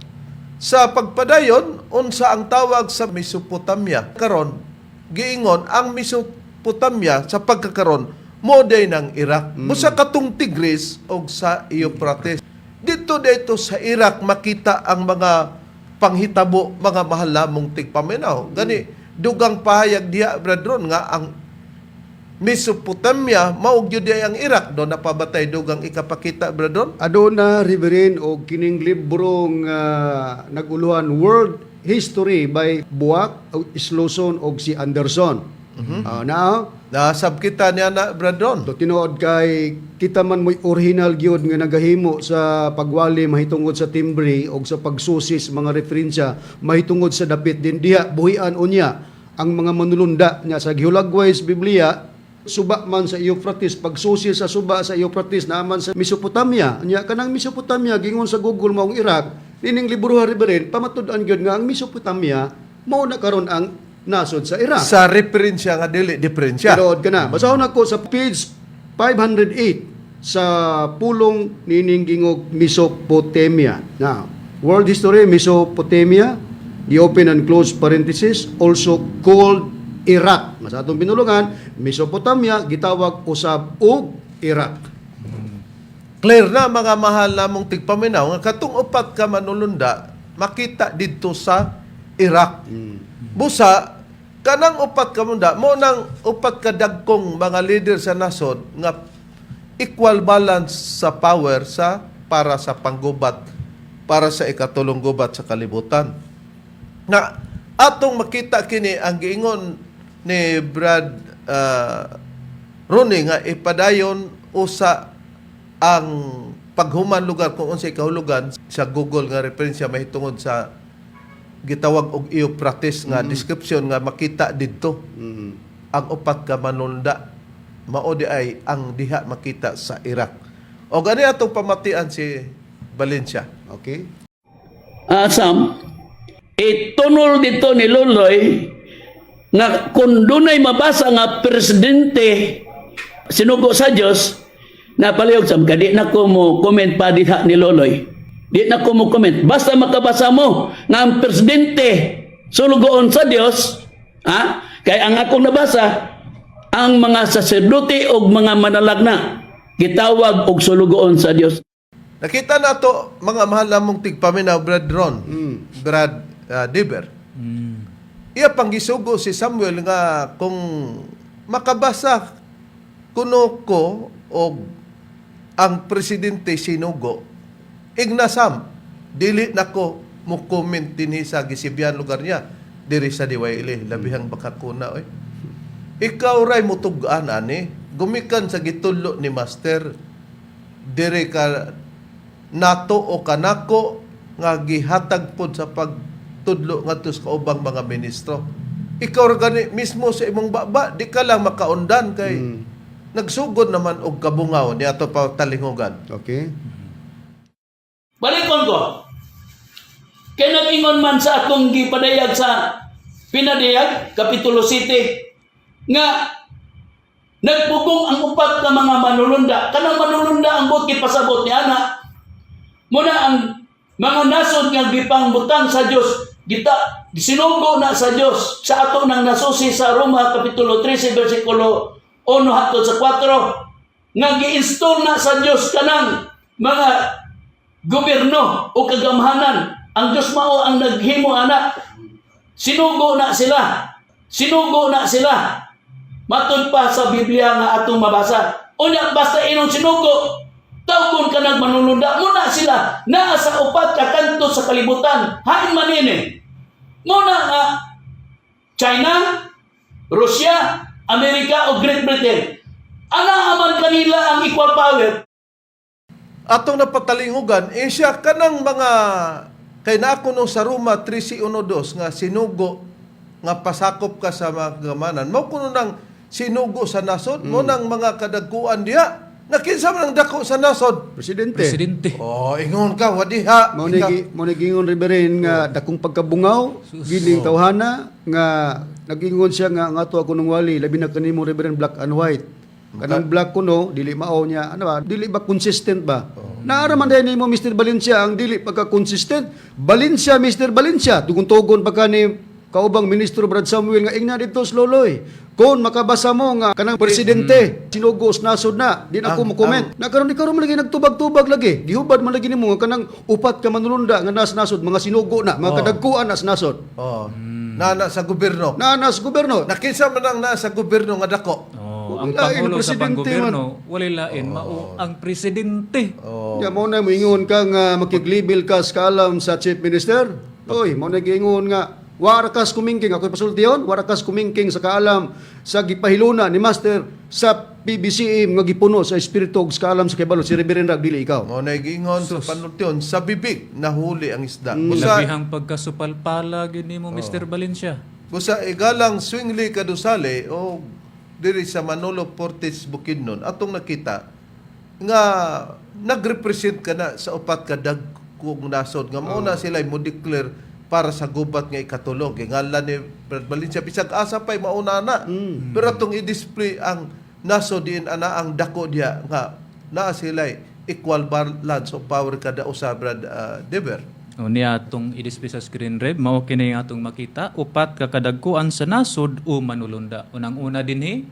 sa pagpadayon, unsa ang tawag sa Mesopotamia karon? Giingon ang Mesopotamia sa pagkakaron mo day ng Iraq. Busa katong Tigris og sa Euphrates. Dito dito sa Iraq makita ang mga panghitabo, mga mahal namong tigpaminaw. Gani dugang pahayag diha, brethren, nga ang Mesopotamia mao gyud diay ang Iraq. Do napabatay dugang ikapakita, brethren? Aduna, Reverend, og kining librong naguluhan World History by Buak, Slosson og si Anderson. Ah, naa Nasab kita niya na, brethren. To tinuod kay kita man mo'y original gyud nga nagahimo sa pagwali mahitungod sa timbre og sa pagsusi sa mga referensya mahitungod sa dapit din diha buhian unya ang mga manulunda nya sa gihulagway sa Biblia, suba man sa Euphrates, pagsusi sa suba sa Euphrates naaman sa Mesopotamia. Nya kanang Mesopotamia gingon sa Google maong Iraq. Nining libro, Reverend, pamatud-an gyud nga ang Mesopotamia mao na karon ang nasod sa Iraq. Sa referensya nga dili diferensya. Tinuod ka na. Basahon ako sa page 508. sa pulong nining gingog Mesopotamia. Now, world history, Mesopotamia, the open and close parenthesis, also called Iraq. Nga sa atong binulungan, Mesopotamia gitawag usab og Iraq. Clear na, mga mahal namong tigpaminaw, nga katong upat ka manulunda makita didto sa Iraq. Busa kanang upat ka munda mo nang upat ka dagkong mga leader sa nasod nga equal balance sa power sa para sa panggubat, para sa ikatulong gubat sa kalibutan. Na atong makita kini ang giingon ni Brad Rooney nga ipadayon usa ang paghuman lugar kung unsay kahulugan sa Google nga referensya mahitungod sa gitawag og Euphrates nga description nga makita didto ang upat ka manunda mao di ay ang diha makita sa Iraq. O gani atong pamatian si Valencia. Okay? Asam, itunol dito ni Loloy nga kung dunay mabasa nga presidente sinugo sa Dios na palihog sam ka, di na ko mo comment pa diha ni Loloy. Di na ko mo comment, basta makabasa mo nga ang presidente sulugoon sa Dios, ha, kay ang akong nabasa, ang mga saserdote og mga manalagna gitawag og sulugoon sa Dios. Nakita na to, mga mahal namong tigpaminaw, Brad Ron, Brad Diber. Iya panggisugo si Samuel nga kung makabasa kuno ko og ang presidente sinugo, ignasam, dili nako mo comment dinhi sa gisibyan lugar niya diri sa Diwaili, labihang bakakuna oy. Ikaw ray mutug-an ani gumikan sa gitudlo ni master diri ka nato o kanako nga gihatag pod sa pagtudlo ngadto sa kaubang mga ministro. Ikaw ra gani mismo sa imong baba, di ka lang makaundan kay nagsugod naman og kabungaw ni ato pa talingugan. Okay? Balikon ko. Kay nag-ingon man sa akong gipadayag sa Pinadayag, Kapitulo City, nga nagpugong ang upat ka mga manulunda. Kanang manulunda ang buot gipasabot ni ana. Muna ang mga nasod nga gipangbutang sa Dios, gita sinugo na sa Dios sa ato nang nasusi sa Roma Kapitulo 13 versikulo 1 hangtod sa 4 nga gi-install na sa Dios kanang mga gobyerno o kagamhanan. Ang Diyos mao ang naghimo ana. Sinugo na sila. Sinugo na sila. Matud pa sa Biblia nga atong mabasa. Unya basta inong sinugo, tawgon ka nag manulunda muna sila naa sa upat ka kanto sa kalibutan. Hain man ini. Muna nga China, Russia, Amerika o Great Britain. Ana man kanila ang equal power. Atong napatalingugan, eh siya kanang mga kay naa kuno sa Roma 13:1-2 nga sinugo nga pasakop ka sa mga gamanan. Mao kuno nang sinugo sa nasod, mo nang mga kadagkuan diha. Nakinsa man ang dako sa nasod? Presidente. Presidente. Oh, ingon ka wadiha. Mao ni mao ni gingon Reverend nga dakong pagkabungaw gining tawhana nga nagingon siya nga ang ato ako nung wali labi na kanimo, Reverend, black and white. Kanang black kuno dili mao niya, ano ba, dili ba consistent ba? Naara man dahil nimo, Mr. Valencia, ang dili pagka consistent. Valencia, Mr. Valencia, tugon-tugon pa ka ni kaubang ministro Brad Samuel nga ingna dito Loloy. Kung makabasa mo nga kanang presidente sinugos nasod na, di na ako mo comment. Na karon di karon man lagi nagtubag-tubag lagi. Gihubad man lagi nimo nga kanang upat ka manulunda nga nas nasod mga sinugo na, mga kadagkuan nas nasod. Oh, nana sa gobyerno. Na nas gobyerno. Nakinsa man ang nasa gobyerno nga dako? Oh, ang Walay lain, pangulo sa presidente man. panggobyerno, walay lain mao ang presidente. Oh. Ya mo na moingon ka nga makiglibil ka sa kaalam sa chief minister. Oy, mo na giingon nga wara kas kumingking ako pasultiyon, wara kas kumingking sa kaalam sa gipahiluna ni master sa PBCM nga gipuno sa espiritu ug sa kaalam sa kibalo si Reverend Rag, dili ikaw. Mo na giingon sa panultion sa bibig nahuli ang isda. Busa Labihang pagkasupalpala gyud nimo, Mr. Valencia. Busa igalang Swingli Kadusale o diri sa Manolo Fortes Bukidnon atong nakita nga nagrepresent ka na sa upat ka dagkong nasod nga mao na sila mo declare para sa gubat nga ikatulo. Gingalan ni Brad Valencia bisag asa pay mauna na. Pero atong i-display ang nasod diin ana ang dako diha nga Naa sila'y equal balance of power kada usa, Brad Dever. O niya atong i-display sa screen, Reb, mao kini ang atong makita, upat ka kadagkuan sa nasod o manulunda. Unang-una dinhi,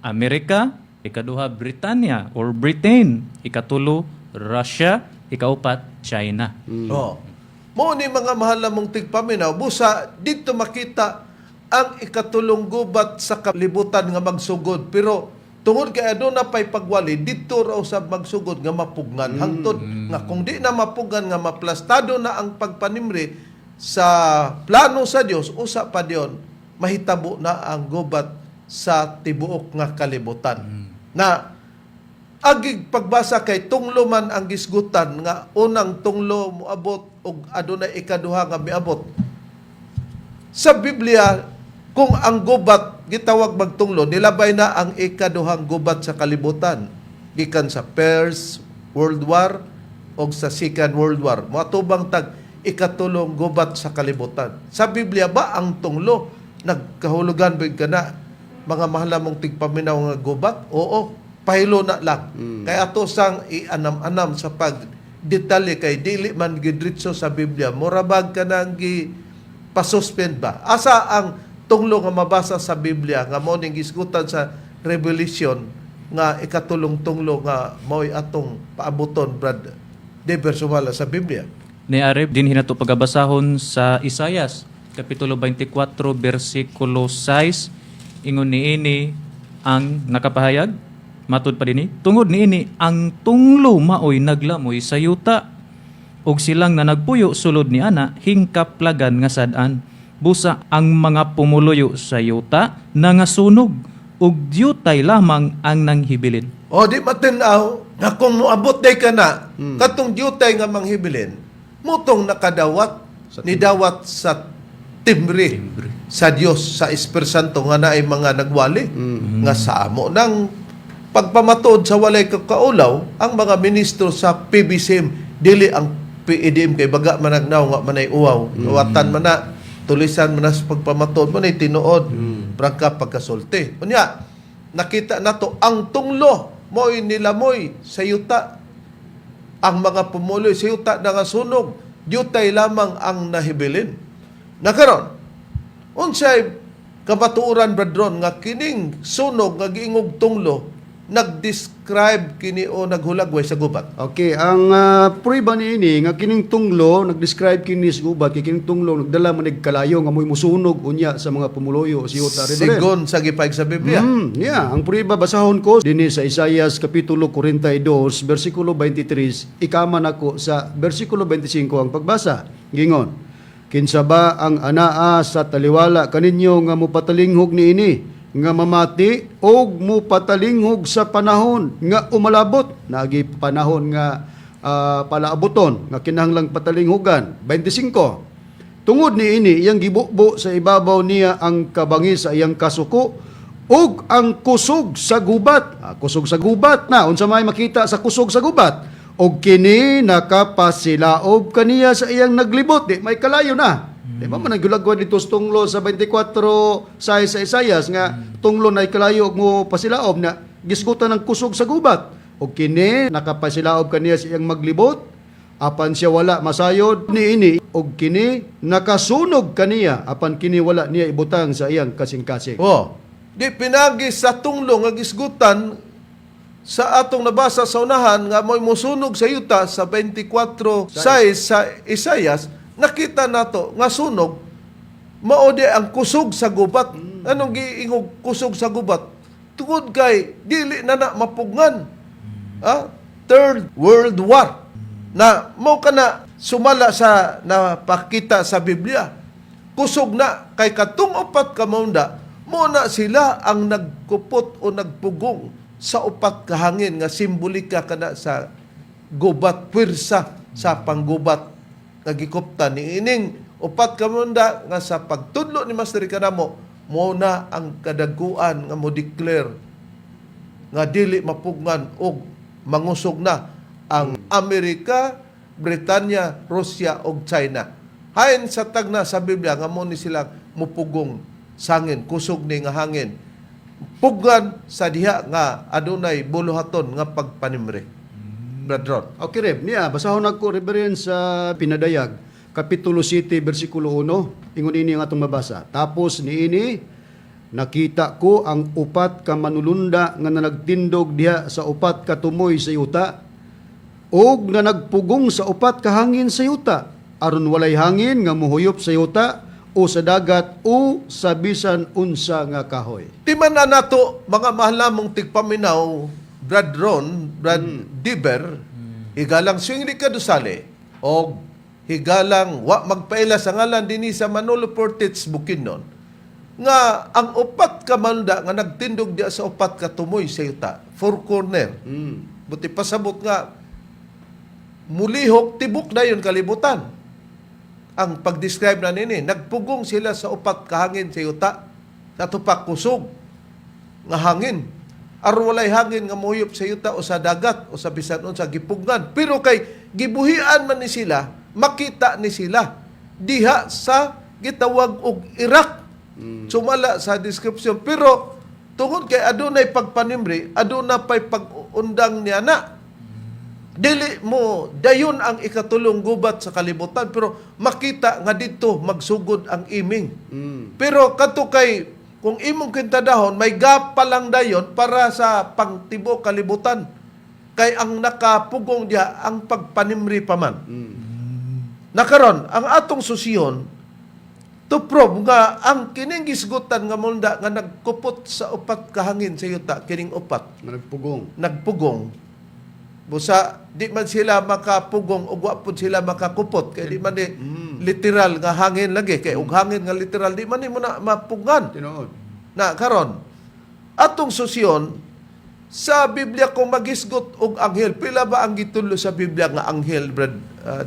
Amerika, ikaduha Britanya or Britain, ikatulo Russia, ikaupat China. Oh. Mao ni, mga mahal na mong tigpaminaw, busa dito makita ang ikatulong gubat sa kalibutan nga magsugod. Pero tungod kay aduna pay pagwali, dito raw sa magsugod nga mapugnan. Hangtod nga kung di na mapugnan nga maplastado na ang pagpanimri sa plano sa Dios, usa pa diyon mahitabo na ang gubat sa tibuok nga kalibutan. Na agig pagbasa kay tunglo man ang gisgutan nga unang tunglo moabot ug adunay ikaduha nga miabot. Sa Biblia, kung ang gubat gitawag magtunglo, nilabay na ang ikaduhang gubat sa kalibutan gikan sa First World War o sa Second World War. Moatubang tag ikatulong gubat sa kalibutan. Sa Biblia ba ang tunglo nagkahulugan ba kana, mga mahal mong tigpaminaw, nga gubat? Oo, pahilo na lang. Kaya ato sang ianam-anam sa pag detalye kay dili man gidritso sa Biblia. Murabag kanang gi pasuspend ba? Asa ang tunglo nga mabasa sa Biblia nga mao ning gisgutan sa Revelation nga ikatulong tunglo nga mao'y atong paabuton, Brad Dever, sumala sa Biblia? Ni Areb, din hinato pagabasahon sa Isayas, Kapitulo 24, versikulo 6, ingon niini ang nakapahayag, matud pa dinhi, tungod niini ang tunglo maoy naglamoy sa yuta, ug silang na nagpuyo sulod ni ana hingkaplagan nga sad-an. Busa ang mga pumuluyo sa yuta nangasunog, ug dyutay lamang ang nanghibilin. O di matinaw nga kung moabot day ka na, katong dyutay nga manghibilin, mutong nakadawat, nidawat sa timbre, sa Dios sa Espiritu Santo nga naay mga nagwali nga sa amo nang pagpamatuod sa walay kakaulaw ang mga ministro sa PBCM, dili ang PEDM, kay baga managnaw nga manay uwaw, watan man na, tulisan man na sa pagpamatuod mo ni tinuod, prangka pagkasulti. Unya nakita nato ang tunglo mo'y nilamoy sa yuta, ang mga pumuloy sa yuta nangasunog, yutay lamang ang nahibilin. Nakaron, unsay kamatuoran, Bradron, nga kining sunog nga giingog tunglo nag-describe kini o naghulagway sa gubat? Okay, ang prueba niini nga kining tunglo nag-describe kini sa gubat kay kining tunglo nagdala man og kalayo nga mo'y musunog unya sa mga pumuluyo sa yuta, Reverend. Sigon sa gipaig sa Biblia. Yeah, ang prueba basahon ko dinhi sa Isaias kapitulo 42 bersikulo 23, ikaman ako sa bersikulo 25 ang pagbasa. Gingon, "Kinsa ba ang anaa sa taliwala kaninyo nga mopatalinghog niini, nga mamati og mopatalinghog sa panahon nga umalabot?" Naagi panahon nga palaabuton nga kinahanglang patalinghugan. 25. "Tungod niini iyang gibubo sa ibabaw niya ang kabangi sa iyang kasuko ug ang kusog sa gubat." Ah, kusog sa gubat na unsa may makita sa kusog sa gubat? "Ug kini nakapasilaob kaniya sa iyang naglibot." Di may kalayo na. Di ba man nagulagwa dito sa tunglo sa 24 sa Isayas nga tunglo na kalayo ug mo pasilaob na gisgutan ng kusog sa gubat. "Ug kini nakapasilaob kaniya sa iyang maglibot apan siya wala masayod niini, ug kini nakasunog kaniya apan kini wala niya ibutang sa iyang kasing-kasing." Oh, di pinagi sa tunglo nga gisgutan sa atong nabasa sa unahan nga mo'y musunog sa yuta sa 24 6 sa Isayas, nakita nato nga sunog mao di ang kusog sa gubat. Anong giingog kusog sa gubat? Tungod kay dili na na mapugngan. Ah, Third World War. Na mao kana sumala sa napakita sa Biblia. Kusog na kay katong upat ka maunda, mo na sila ang nagkupot o nagpugong sa upat ka hangin nga simbolika kana sa gubat, puwersa sa panggubat nga gikupta ni ining upat ka maunda nga sa pagtudlo ni Master kanamo mo na ang kadaguan nga mo declare nga dili mapugnan og mangusog na ang Amerika, Britanya, Russia ug China. Hain sa tagna sa Biblia nga mo ni sila mupugong sangin, kusog ni nga hangin. Puggan sa diha nga adunay buluhaton nga pagpanimre. Brad Ron. Okay, Reb. Niya, basahon ako, Reverend, sa Pinadayag, Kapitulo 7, versikulo 1. Ingon ini ang atong mabasa. Tapos niini, nakita ko ang upat ka manulunda nga nagtindog diha sa upat ka tumoy sa yuta ug nga nagpugong sa upat ka hangin sa yuta aron walay hangin nga muhuyop sa yuta o sa dagat o sa bisan unsa nga kahoy. Timan na nato mga mahal namong tigpaminaw, Brad Ron, Brad Diber, higalang swingli kadusale og higalang wa magpaila sa ngalan dinhi sa Manolo Fortits, Bukidnon, nga ang upat ka manulunda nga nagtindog diya sa upat ka tumoy sa yuta, four corner. Buti pasabot nga mulihok tibok na yun kalibutan. Ang pag-describe na nini, nagpugong sila sa upat kahangin sa yuta, sa tupak kusog nga hangin. Aron walay hangin nga mohuyop sa yuta o sa dagat o sa bisan unsa gipugngan. Pero kay gibuhian man ni sila, makita ni sila diha sa gitawag og Iraq. Sumala sa description. Pero tungod kay adunay pagpanimri, aduna pay pag-undang niya na. Dili mo dayon ang ikatulong gubat sa kalibutan, pero makita nga dito magsugod ang iming. Pero kadto kay kung imong kintadahon may gap pa lang dayon para sa pangtibo kalibutan. Kay ang nakapugong diha ang pagpanimri pa man. Nakaron ang atong susiyon to prove nga ang kining gisgutan nga munda nga nagkupot sa upat kahangin sa yuta, kining upat Nga nagpugong. Nagpugong. Busa di man sila makapugong ug wa pud sila makakupot kay di man ni literal nga hangin lagi, kay og hangin nga literal di man nimo na mapugngan. Tinuod. Na karon atong susyon sa Biblia, kung magisgot og anghel, pila ba ang gitulo sa Biblia nga anghel, Brad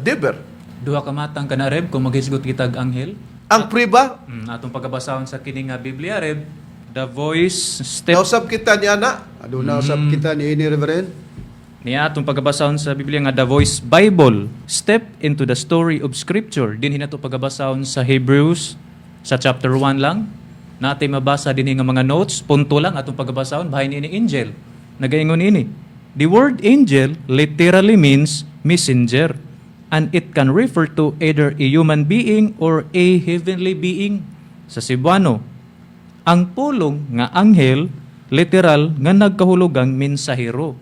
Deber? Duha ka matang kana, Reb, kung maghisgot kitag anghel. Ang priba. Atong pagkabasahon sa kini nga Biblia, Reb, The Voice Step Nausab kita niya na. Aduna usab kita niini, Reverend. Niya atong pagkabasahon sa Biblia nga The Voice Bible, Step into the Story of Scripture. Dinhi nato pagkabasahon sa Hebrews sa chapter 1 lang. Natay mabasa dinhi nga mga notes, punto lang atong pagkabasahon bahin ini angel. Nagaingon ini. The word angel literally means messenger, and it can refer to either a human being or a heavenly being. Sa Cebuano, ang pulong nga anghel literal nga nagkahulugang mensahero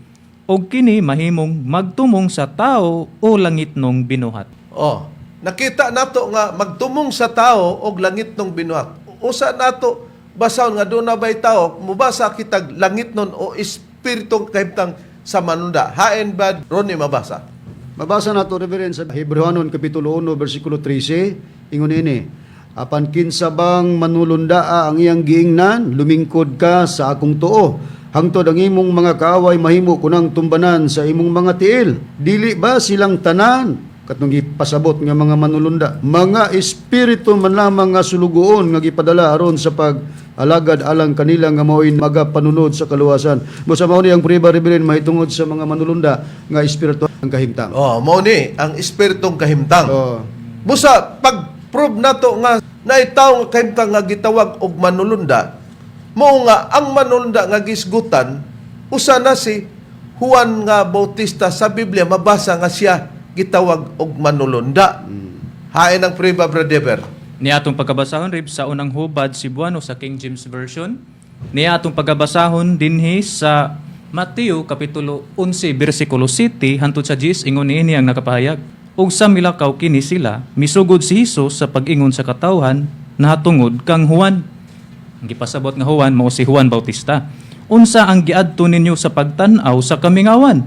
ug kini mahimong magtumong sa tao o langitnong binuhat. Oh, nakita nato nga magtumong sa tao og langitnong binuhat. Usa nato basahon nga doon na bay tao, mubasa kitag langitnon o espiritong kahimtang sa manunda. Hain ba, Ronnie, mabasa? Mabasa nato, Reverend, sa Hebreohanon kapitulo 1 versikulo 13, ingon ini: "Apan kinsa bang manulundaa ang iyang giingnan, lumingkod ka sa akong tuo hangtod ang imong mga kaaway mahimo kunang tumbanan sa imong mga tiil. Dili ba silang tanan," katong gipasabot nga mga manulunda, "mga espiritu man lamang nga sulugoon nga gipadala aron sa pag alagad alang kanila nga mao'y magapanunod sa kaluwasan?" Busa mao ni ang priba, Reverend, mahitungod sa mga manulunda nga espiritu ang kahimtang. Oh, mao ni ang espiritong kahimtang. Oh. Busa pag-prove nato nga naay tawo nga kahimtang nga gitawag og manulunda, mao nga ang manulunda nga gisgutan usa na si Juan nga Bautista. Sa Biblia mabasa nga siya gitawag og manulunda. Hain ang priba, Brother. Niya atong pagkabasahon, Reb, sa unang hubad Cebuano sa King James Version. Niya atong pagkabasahon dinhi sa Mateo kapitulo 11 bersikulo 7 hantod sa 10, ingon niini ang nakapahayag. Ug sa milakaw kini sila, misugod si Hesus sa pag-ingon sa katawhan nahatungod kang Juan. Ang gipasabot nga Juan mao si Juan Bautista. "Unsa ang giadto ninyo sa pagtan-aw sa kamingawan?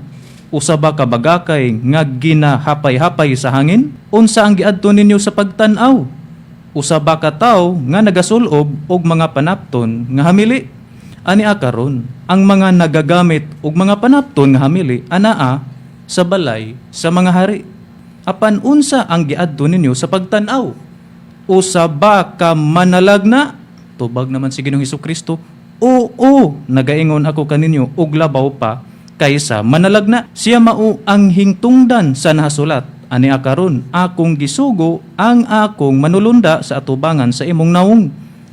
Usa ba ka bagakay nga ginahapay-hapay sa hangin? Unsa ang giadto ninyo sa pagtan-aw? Usa ba ka tawo nga nagasulob og mga panapton nga hamili? Ani karon, ang mga nagagamit og mga panapton nga hamili anaa sa balay sa mga hari. Apan unsa ang giadto ninyo sa pagtan-aw? Usa ba ka manalagna?" Tubag naman si Ginoong Kristo, "Oo, nagaingon ako kaninyo og labaw pa kaysa manalagna. Siya mao ang hingtungdan sa nahasulat: Ani karon akong gisugo ang akong manulunda sa atubangan sa imong nawong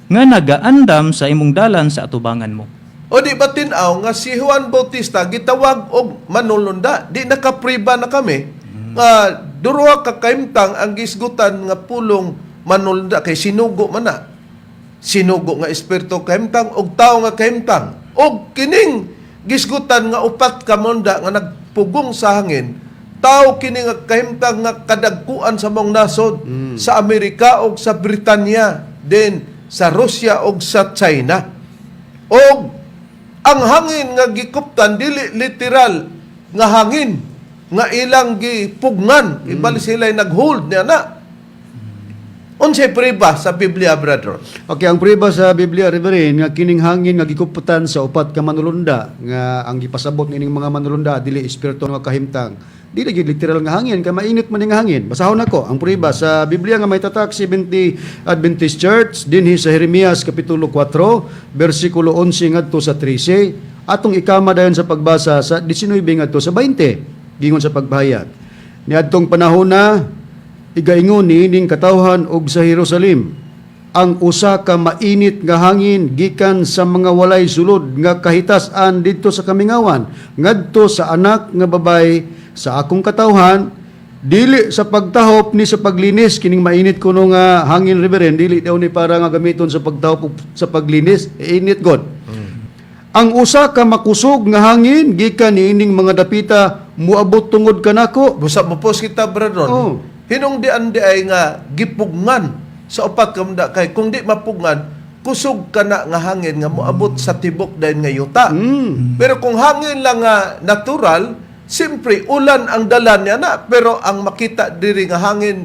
nga nagaandam sa imong dalan sa atubangan mo." O di ba tin-aw nga si Juan Bautista gitawag og manulunda? Di nakapriba na kami nga duruha ka kahimtang ang gisgutan nga pulong manulunda kay sinugo man na. Sinugo nga espiritu kahimtang og tawo nga kahimtang. Og kining gisgutan nga upat ka munda nga nagpugong sa hangin, tao kini nga kahimtang nga kadagkuan sa mong nasod, sa Amerika og sa Britanya, then sa Russia og sa China. Og ang hangin nga gikuptan dili literal nga hangin nga ilang gipugnan, ibali sila nag-hold niya na. Unsay priba sa Biblia, brother? Okay, ang priba sa Biblia, Reverend, nga kining hangin nga gikuputan sa upat ka manulunda, nga ang gipasabot nining mga manulunda dili espiritu nga kahimtang. Dili gyud literal nga hangin kay mainit man ning hangin. Basahon nako ang priba sa Biblia nga may tatak Seventh Adventist Church dinhi sa Jeremias kapitulo 4 bersikulo 11 ngadto sa 13. Atong ikama dayon sa pagbasa sa 19 ngadto sa 20 gingon sa pagpahayag. Niadtong panahon na igaingon niining katawhan og sa Jerusalem, ang usa ka mainit nga hangin gikan sa mga walay sulod nga kahitas-an didto sa kamingawan ngadto sa anak nga babay sa akong katawhan, dili sa pagtahop ni sa paglinis. Kining mainit kuno nga hangin, Reverend, dili daw ni para nga gamiton sa pagtahop ug sa paglinis, init god. Ang usa ka makusog nga hangin gikan niining mga dapita muabot tungod kanako. Busa mo po kita, brother. Oo. Hinungdian di ay nga gipugngan sa upat ka munda kay kung di mapugngan, kusog ka na nga hangin nga moabot sa tibok dayon nga yuta. Pero kung hangin lang nga natural, siyempre ulan ang dala niya na, pero ang makita diri nga hangin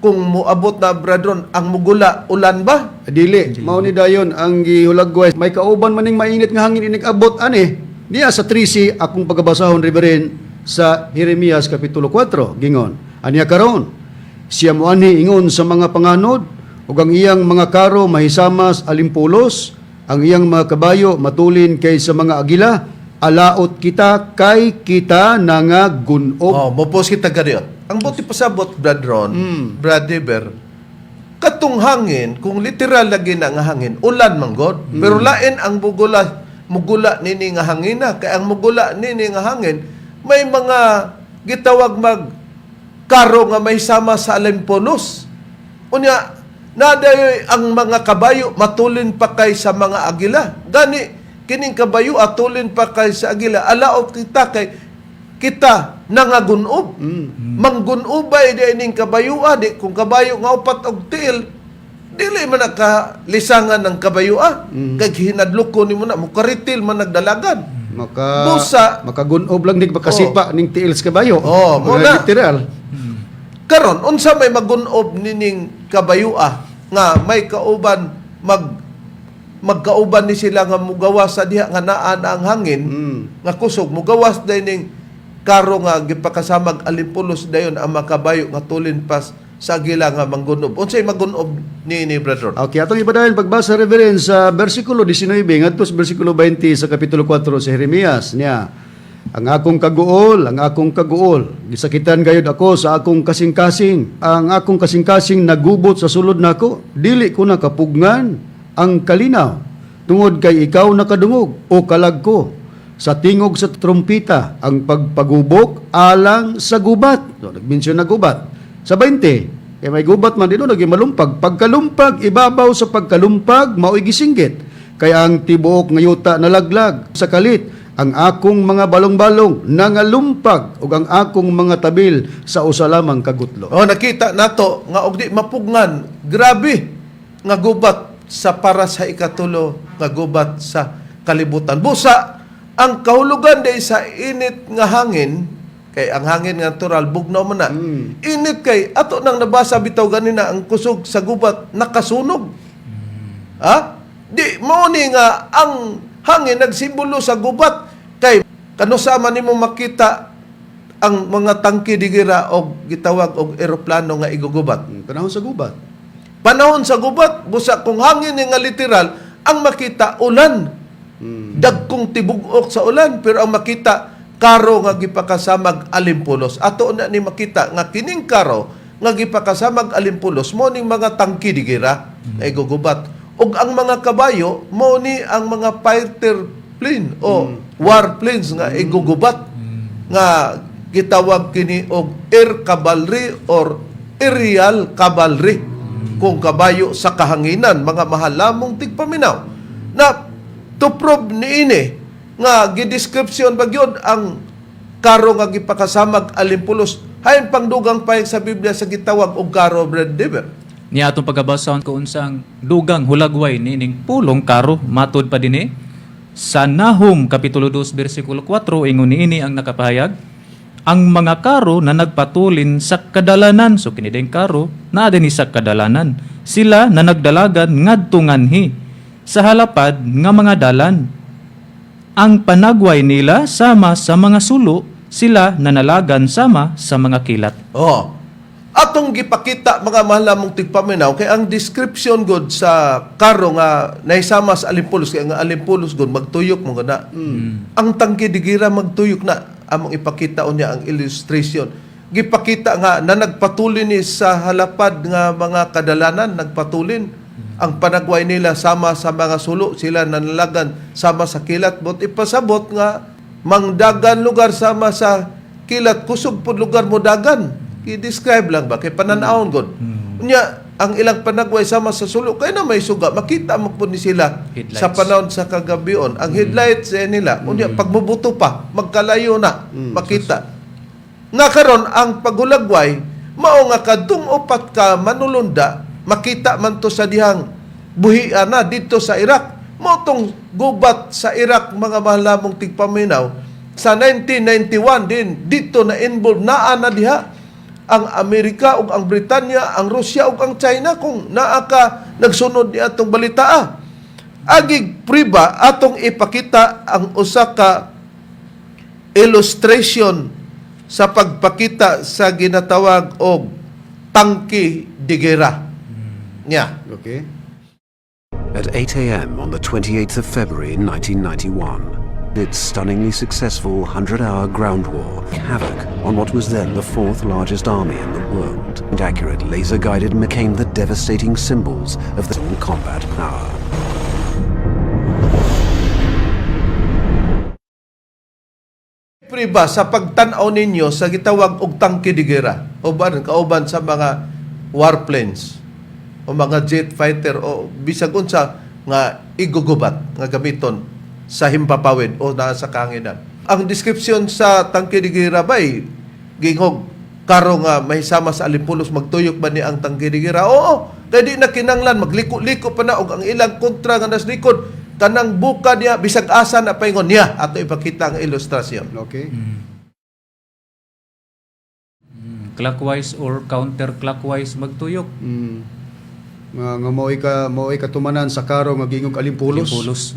kung moabot na, brethren, ang mugula, ulan ba? Dili, mao ni dayon ang gihulagway. May kauban maning mainit nga hangin inig abot ani. Niya sa 13 akong pagabasahon, Reverend, sa Jeremias kapitulo 4 gingon. Aniya karon siya moanhi ingon sa mga panganod ug ang iyang mga karo mahisamas alimpulos, ang iyang mga kabayo matulin kay sa mga agila, alaot kita kay kita nangagun-ob. Oh, mopos kita gariot. Ang buti pasabot, Brad Ron, Brad Deber, katong hangin, kung literal lagi na nga hangin, ulan man god. Pero lain ang bugula, mugula nini nga hangin na. Kaya ang mugula nini nga hangin, may mga gitawag mag karo nga may sama sa alimpolos. Unya, nadayoy ang mga kabayo matulin pa kay sa mga agila. Gani, kining kabayo atulin pa kay sa agila. Alaot kita kay kita nangagunob. Manggunobay di ining kabayo di kung kabayo nga upat og tiil, dili man nakalisangan ng kabayo ah. Kay hinadlok ko nimo na mukaritil man nagdalagan. Maka makagun-ob lang nig makasipa ning tiil sa kabayo. Oh, mo Mga na. literal. Karon unsa may magunob nining kabayua nga may kauban magkauban ni sila nga mugawas sa diha nga naa na ang hangin nga kusog mugawas day ning karo nga gipakasamag alimpulos dayon ang makabayo nga tulin pas sa agila nga manggunob? Unsay magunob ni brother? Okay, atong ipadayon pagbasa, Reverend, sa versikulo 19 ngadto sa versikulo 20 sa kapitulo 4 sa Jeremias niya. Ang akong kaguol, ang akong kaguol, gisakitan gayud ako sa akong kasing-kasing. Ang akong kasing-kasing nagubot sa sulod nako, dili ko nakapugngan ang kalinaw. Tungod kay ikaw nakadungog o kalag ko sa tingog sa trumpita, ang pagpagubok alang sa gubat. So, nag-mention na gubat. Sa 20, kay may gubat man dino naging malumpag. Pagkalumpag, ibabaw sa pagkalumpag, mao'y gisinggit. Kay ang tibuok nga yuta nalaglag sa kalit, ang akong mga balong-balong nangalumpag ug ang akong mga tabil sa usa lamang kagutlo. Oh, nakita nato nga og di mapugngan, grabe nga gubat sa para sa ikatulo nga gubat sa kalibutan. Busa ang kahulugan day sa init nga hangin kay ang hangin nga natural bugnaw man na. Init kay ato nang nabasa bitaw ganina ang kusog sa gubat nakasunog. Ha? Di mao ni nga ang hangin nagsimbolo sa gubat kay kanusa man nimo makita ang mga tangke digira og gitawag og eroplano nga igugubat? Panahon sa gubat. Panahon sa gubat, busa kung hangin ni nga literal, ang makita ulan. Dagkong tibugok sa ulan, pero ang makita karo nga gipakasamag alimpulos. Ato na ni makita nga kining karo nga gipakasamag alimpulos mo ning mga tangki digira nga igugubat. Ug ang mga kabayo mo ni ang mga fighter plane o war planes nga igugubat nga gitawag kini og air cavalry or aerial cavalry, kung kabayo sa kahanginan, mga mahalamong tigpaminaw, na to prove niini nga gidescription ba gyud ang karo nga gipakasamag alimpulos, hain pangdugang payag sa Biblia sa gitawag og karo, Brad Dever? Niya atong pagabasahon kung unsang dugang hulagway niining pulong karo. Matod pa dinhi sa Nahum kapitulo 2 bersikulo 4, ingon niini ang nakapahayag: "Ang mga karo na nagpatulin sa kadalanan." So kini ding karo naa dinhi sa kadalanan, "sila na nagdalagan ngadto nganhi sa halapad nga mga dalan. Ang panagway nila sama sa mga sulo, sila nanalagan sama sa mga kilat." Oh. Atong gipakita, mga mahal mong tigpaminaw, kay ang description god sa karo nga naisama sa alimpulos, kay ang alimpulos god magtuyok mo na. Ang tangke de gera magtuyok na. Among ipakita unya ang illustration. Gipakita nga na nagpatulin ni sa halapad nga mga kadalanan, nagpatulin. Ang panagway nila sama sa mga sulo, sila nanalagan sama sa kilat. But ipasabot nga mangdagan lugar sama sa kilat, kusog pud lugar mo dagan. I-describe lang ba kay pananawon god. Unya ang ilang panagway sama sa sulo kay na may suga, makita mo pud ni sila Headlights. sa panahon sa kagabion ang headlights eh nila. Unya pag mubuto pa magkalayo na makita. Nga karon ang paghulagway mao nga kadtong upat ka manulunda makita man to sa dihang buhian na dito sa Iraq. Mao tong gubat sa Iraq, mga mahalamong tigpaminaw, sa 1991 din dito na involved naa na diha ang Amerika ug ang Britanya, ang Rusya ug ang China, kung naa ka nagsunod ni atong balita. Agig priba atong ipakita ang usa ka illustration sa pagpakita sa ginatawag og tangke de gera. Nya. Okay. At 8 a.m. on the 28th of February 1991, its stunningly successful 100-hour ground war havoc on what was then the fourth largest army in the world. And accurate laser-guided became the devastating symbols of the combat power. Priba sa pagtan-aw ninyo sa gitawag og tangke de gera, uban kauban sa mga warplanes o mga jet fighter o bisag unsa nga igugubat nga gamiton sa himpapawid o naa sa kahanginan. Ang description sa tangke de gera bay gingog karo nga may sama sa alimpulos, magtuyok ba ni ang tangke de gera? Oo, kay di na kinanglan magliko-liko pa na og ang ilang kontra nga nas likod kanang buka niya bisag asa na paingon niya. Ato ipakita ang ilustrasyon. Okay. Clockwise or counterclockwise magtuyok. Nga mao'y katumanan sa karo nga gingog alimpulos. Alimpulos.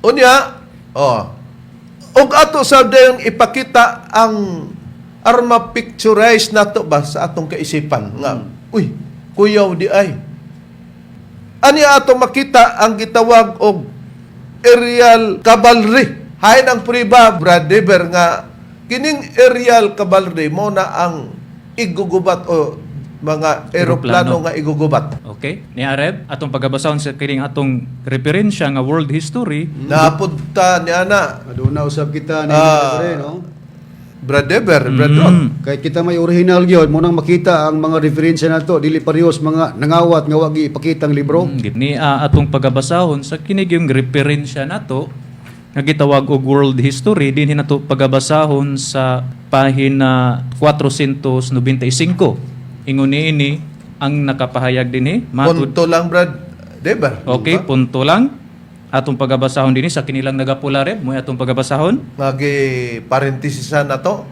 Unya, oh. Ug ato sa dayon ipakita ang arma, picturize nato ba sa atong kaisipan nga uy, kuyaw di ay. Ani ato makita ang gitawag og aerial cavalry. Hain ang priba, Brad Dever, nga kining aerial cavalry mo na ang igugubat o mga eroplano Eroplano. nga igugubat. Okay? Ni Areb, atong pagabasahon sa kining atong referensya nga world history. Napunta niya na Aduna usab kita ni pre, no? Brad Dever, Brad Ron. Kay kita may original gyud mo nang makita ang mga referensya nato, dili parehas mga nangawat nga wa ipakitang libro. Ni atong pagabasahon sa kini yung referensya nato nga gitawag og world history, dinhi nato pagabasahon sa pahina 495. Ingon niini ang nakapahayag dinhi matud Punto lang, Brad Dever. Okay, punto lang. Atong pagabasahon dinhi sa kinilang nagapula, Reb, mo atong pagabasahon. Ngagi parenthesisan na to.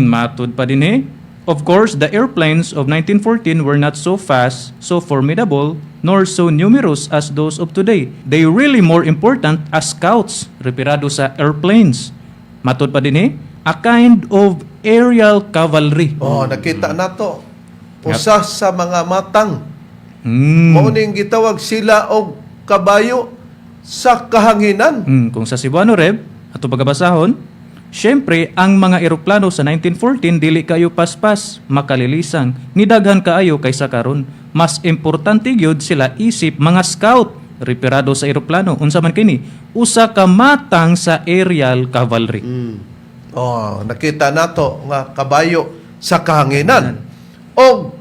Matud pa din eh. Of course, the airplanes of 1914 were not so fast, so formidable, nor so numerous as those of today. They really more important as scouts, reperado sa airplanes. Matud pa din eh, a kind of aerial cavalry. Oh, nakita na to. Usa sa mga matang. Mao ning gitawag sila og kabayo sa kahanginan. Kung sa Cebuano, Reb, ato pagabasahon, syempre, ang mga eroplano sa 1914 dili kayo paspas, makalilisang, nidaghan kaayo kaysa karon. Mas importante gyud sila isip mga scout. Reperado sa eroplano. Unsa man kini? Usa ka matang sa aerial cavalry. Oh, nakita nato nga kabayo sa kahanginan. Og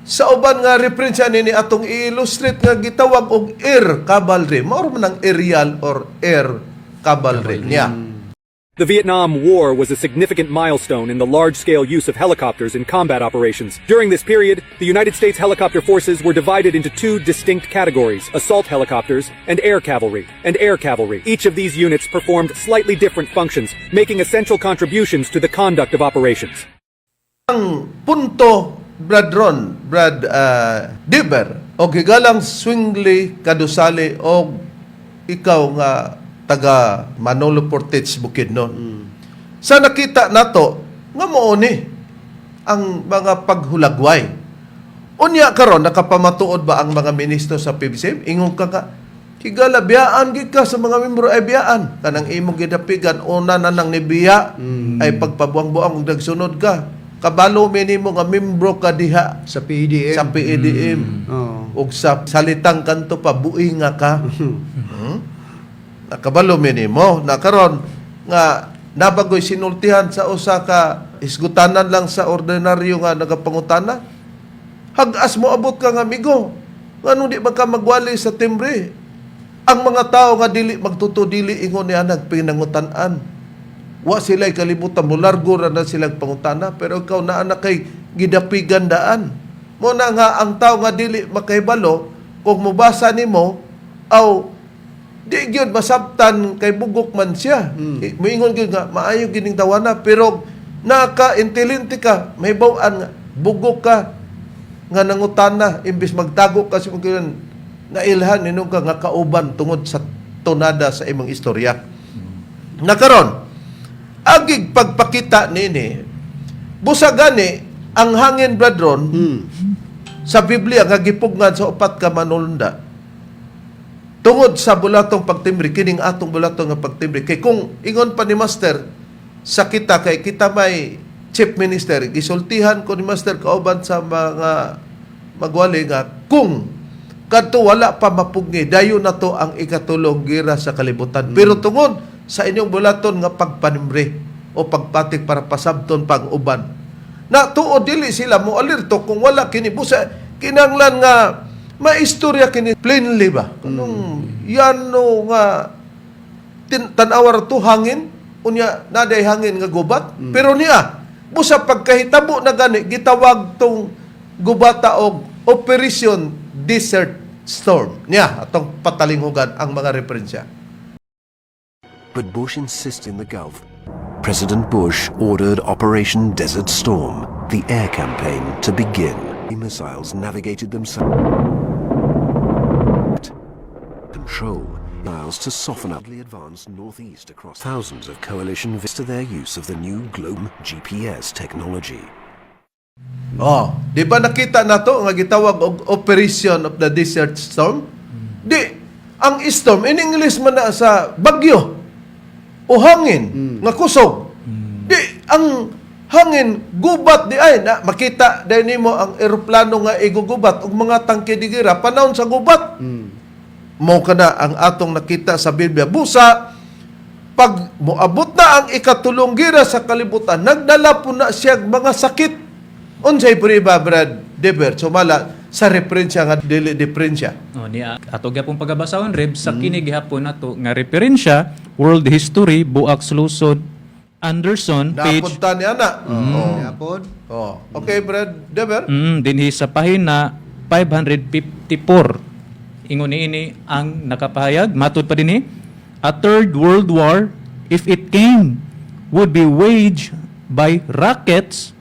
sa uban nga referensya nini atong i-illustrate nga gitawag og air cavalry. Mao man ang aerial or air cavalry niya. The Vietnam War was a significant milestone in the large-scale use of helicopters in combat operations. During this period, the United States helicopter forces were divided into two distinct categories: assault helicopters and air cavalry. And air cavalry. Each of these units performed slightly different functions, making essential contributions to the conduct of operations. Ang punto, Brad Ron, Brad Diber, og higalang Swingley Kadusali og ikaw nga taga Manolo Fortich, Bukidnon. Sa nakita nato nga mao ni ang mga paghulagway. Unya karon, nakapamatuod ba ang mga ministro sa PBCM? Ingon ka nga, higala, biyaan gid ka sa mga membro, ay biyaan. Kanang imong gidapigan una na nang nibiya ay pagpabuang-buang ug nagsunod ka. Kabalo minimo nga membro ka diha Sa PEDM. sa PEDM. Oo. Ug sa salitang kanto pa buinga ka. Nakabalo minimo na karon nga nabagoy sinultihan sa usa ka isgutanan lang sa ordinaryo nga nagapangutana. Hagas mo abot ka nga amigo. Ngano di ba ka magwali sa timbre? Ang mga tao nga dili magtuto, dili ingon niya nagpinangutan-an. Wa sila'y kalibutan mo, largo ra na silang pangutana, pero ikaw naa na kay gidapigan daan. Mo na nga ang tao nga dili makahibalo kung mobasa nimo aw di gyud masabtan kay bugok man siya. Eh, moingon gyud nga maayo gining tawana, pero naka-intelihente ka, may bawan nga bugok ka nga nangutana imbes magtago ka sa imong nailhan ninong ka nga kauban tungod sa tunada sa imong istorya. Nakaron, agig pagpakita nini, busa gani ang hangin, brethren, sa Biblia nga gipugnan sa upat ka manulunda. Tungod sa bulatong pagtimbre, kining atong bulatong nga pagtimbre. Kay kung ingon pa ni Master, sa kita kay kita may chief minister, gisultihan ko ni Master kauban sa mga magwali nga kung kadto wala pa mapugni, dayon na to ang ikatulong gira sa kalibutan. Pero tungod sa inyong bulaton nga pagpanimbre o pagpatik para pasabton pang uban, na tuod dili sila mo alerto kung wala kini. Busa kinanglan nga maistorya kini plainly ba, kanong yano nga tan-awar to hangin, unya naday hangin nga gubat, pero niya busa pagkahitabo na gani gitawag tong gubata og Operation Desert Storm. Niya atong patalinghugan ang mga referensya. But Bush insists in the Gulf. President Bush ordered Operation Desert Storm, the air campaign, to begin. The missiles navigated themselves control miles to soften up the advance northeast across thousands of coalition to their use of the new Globe GPS technology. Oh, di ba nakita na to nga gitawag og Operation of the Desert Storm? Di ang storm in English man na sa bagyo o hangin nga kusog. Di ang hangin gubat di ay na makita dahil nimo ang eroplano nga igugubat ug mga tangke di gira panahon sa gubat. Mo kana ang atong nakita sa Biblia. Busa pag moabot na ang ikatulong gira sa kalibutan, nagdala po na siya mga sakit. Unsay priba, Brad Deber, sumala sa referensya nga dili diferensya? Oh, niya ato gyapon pagabasahon, Reb, sa kini gihapon nato nga referensya, World History, Buak Lusod, Anderson, page Napunta niya na. Oh. Yapon. Oh. Okay, Brad Deber. Dinhi sa pahina 554. Ingon niini ang nakapahayag matud pa dinhi, "A third world war, if it came, would be waged by rockets,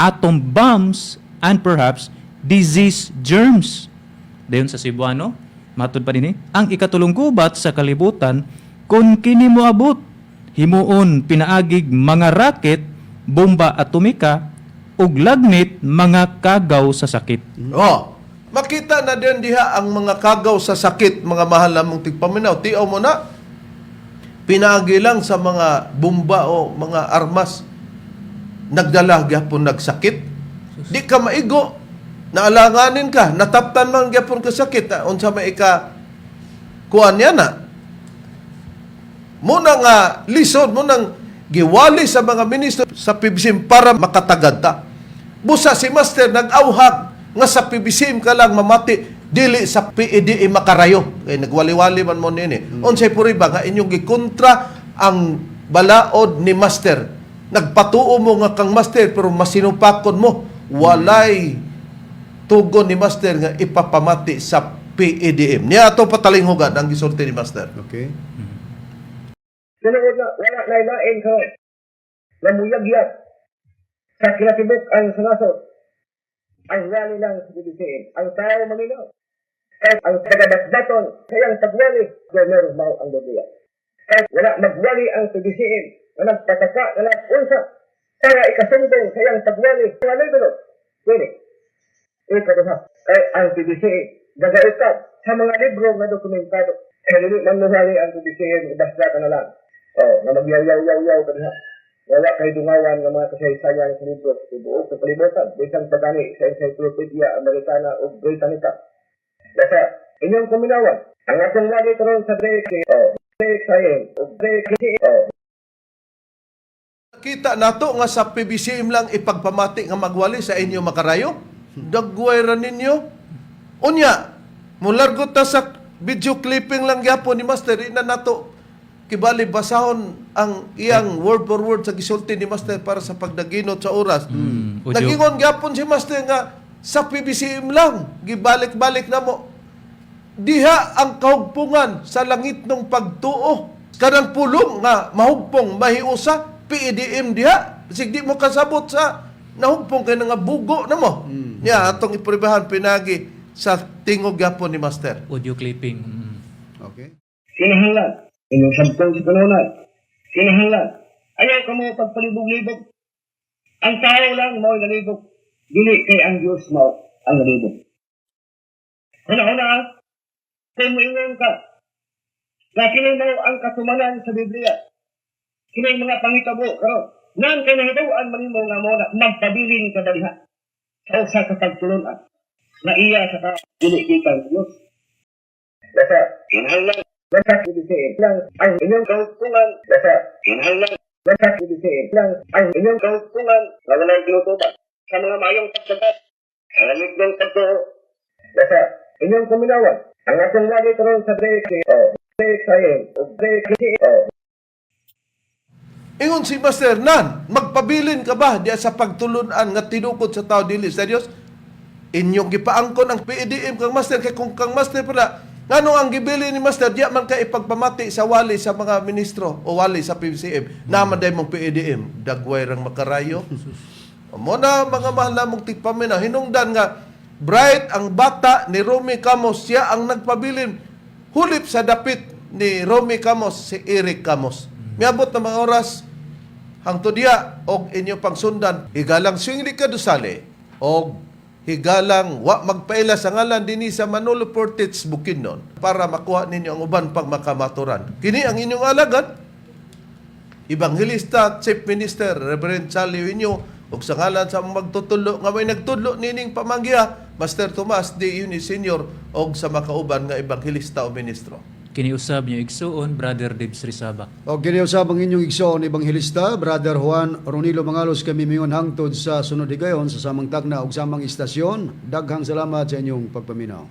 atom bombs and perhaps disease germs." Dayon sa Cebuano, matud pa dinhi, ang ikatulong gubat sa kalibutan kung kini moabot, himuon pinaagig mga raket, bomba atomika ug lagnit mga kagaw sa sakit. Oh. Makita na din diha ang mga kagaw sa sakit, mga mahal namong tigpaminaw. Tiaw mo na, pinaagi lang sa mga bomba o mga armas, nagdala gyapon nagsakit. Di ka maigo, naalanganin ka, nataptan man gyapon ka sakit. Ah, unsa may ika Kuan niya na. Muna nga lisod, munang giwali sa mga ministro sa PBCM para makatagad ta. Busa si Master nag-awhag nga sa PBCM ka lang mamati, dili sa PEDM makarayo. Kay nagwali-wali man mo nini. Unsay puriba nga inyong gikontra ang balaod ni Master. Nagpatuo mo nga kang Master pero masinupakon mo. Walay tugon ni Master nga ipapamati sa PEDM. Niya ato patalinghugan ang gisulti ni Master. Okay. Tinuod na, wala na ilain ka. Namuyagyag sa kinatibuk ang sanasot. Ang wali lang sa bibisiin. Ang tao maminaw. Kahit ang tagabatbaton, kayang pagwali, gomer mao ang Biblia. Kahit wala magwali ang pibisiin, na nagpataka, na nag-unsa, para ikasumbong kayang pagwali, mga libro. Pwede. Ikaduha, kay ang PBCA, gagaitap sa mga libro nga dokumentado. Kaya dili man muhali ang PBCA, ibasda ka na lang. Oh, na magyaw-yaw-yaw-yaw ka diha. Wala kay dungawan nga mga kasaysayan sa libro sa tibuok sa kalibutan, bisan pa gani sa Encyclopedia Americana o Britannica. Basta, inyong kuminawan, ang atong lagi karon sa DXA, oh, DXIM, o DXA, oh, Kita nato nga sa PBCM lang ipagpamati nga magwali sa inyo makarayo. Dagway ra ninyo. Unya, mulargot ta sa video clipping lang gyapon ni Master ina nato kibali basahon ang iyang word for word sa gisulti ni Master para sa pagdaginot sa oras. Audio. Nagingon gyapon si Master nga sa PBCM lang gibalik-balik na mo diha ang kahugpungan sa langit ng pagtuo. Kanang pulong nga mahugpong mahiusa PEDM diha. Sig di mo kasabot sa nahugpong kay nga bugo na mo. Niya atong ipribahan pinagi sa tingog gyapon ni Master. Audio clipping. Okay. Kinahanglan, inyong sabtong sa kanunan. Kinahanglan, ayaw ka mo pagpalibog-libog. Ang tao lang mao'y nalibog. Dili kay ang Diyos mao ang nalibog. Una-una, ah, kung moingon ka, na kini mao ang katumanan sa Biblia. Kini mga pangitabo karon. Nan kay nahitaw-an man nimo nga mao na magpabilin ka daliha sa usa ka pagtulunan na iya sa ka dili gikan sa Diyos. Basta kinahanglan basta ibigin lang ang inyong kautungan, basta kinahanglan basta ibigin lang ang inyong kautungan na walay ginutuban sa mga maayong pagsabat sa lamig ng pagtuo. Basta inyong kuminawan ang atong lagi karon sa DXO, DXIM, o DXO. Ingon si Master Nan, magpabilin ka ba diya sa pagtulunan nga tinukod sa tao dili sa Dios? Inyong gipaangkon ang PEDM kang Master kay kung kang Master pala ngano ang gibili ni Master diya man ka ipagpamati sa wali sa mga ministro o wali sa PCM. Naman day mong PEDM dagway rang makarayo. Mo na mga mahal namong tigpamina hinungdan nga bright ang bata ni Romy Camos, siya ang nagpabilin hulip sa dapit ni Romy Camos si Eric Camos. Miabot na mga oras hangtod diya og inyo pangsundan higalang swingli kadusale og higalang wa magpaila sa ngalan dinhi sa Manolo Fortich Bukidnon para makuha ninyo ang uban pang makamaturan. Kini ang inyong alagad Evangelista, Chief Minister, Reverend Charlie Inyo, ug sa ngalan sa among magtutudlo nga may nagtudlo nining pamanggiha, Master Tomas D. Uni Senior og sa makauban nga ebanghelista o ministro. Kiniusab niyo igsuon, Brother Debs Rizaba. O kiniusab ang inyong igsoon ebanghelista, Brother Juan Ronilo Mangalos, kami mingon hangtod sa sunod higayon sa samang tagna ug samang istasyon. Daghang salamat sa inyong pagpaminaw.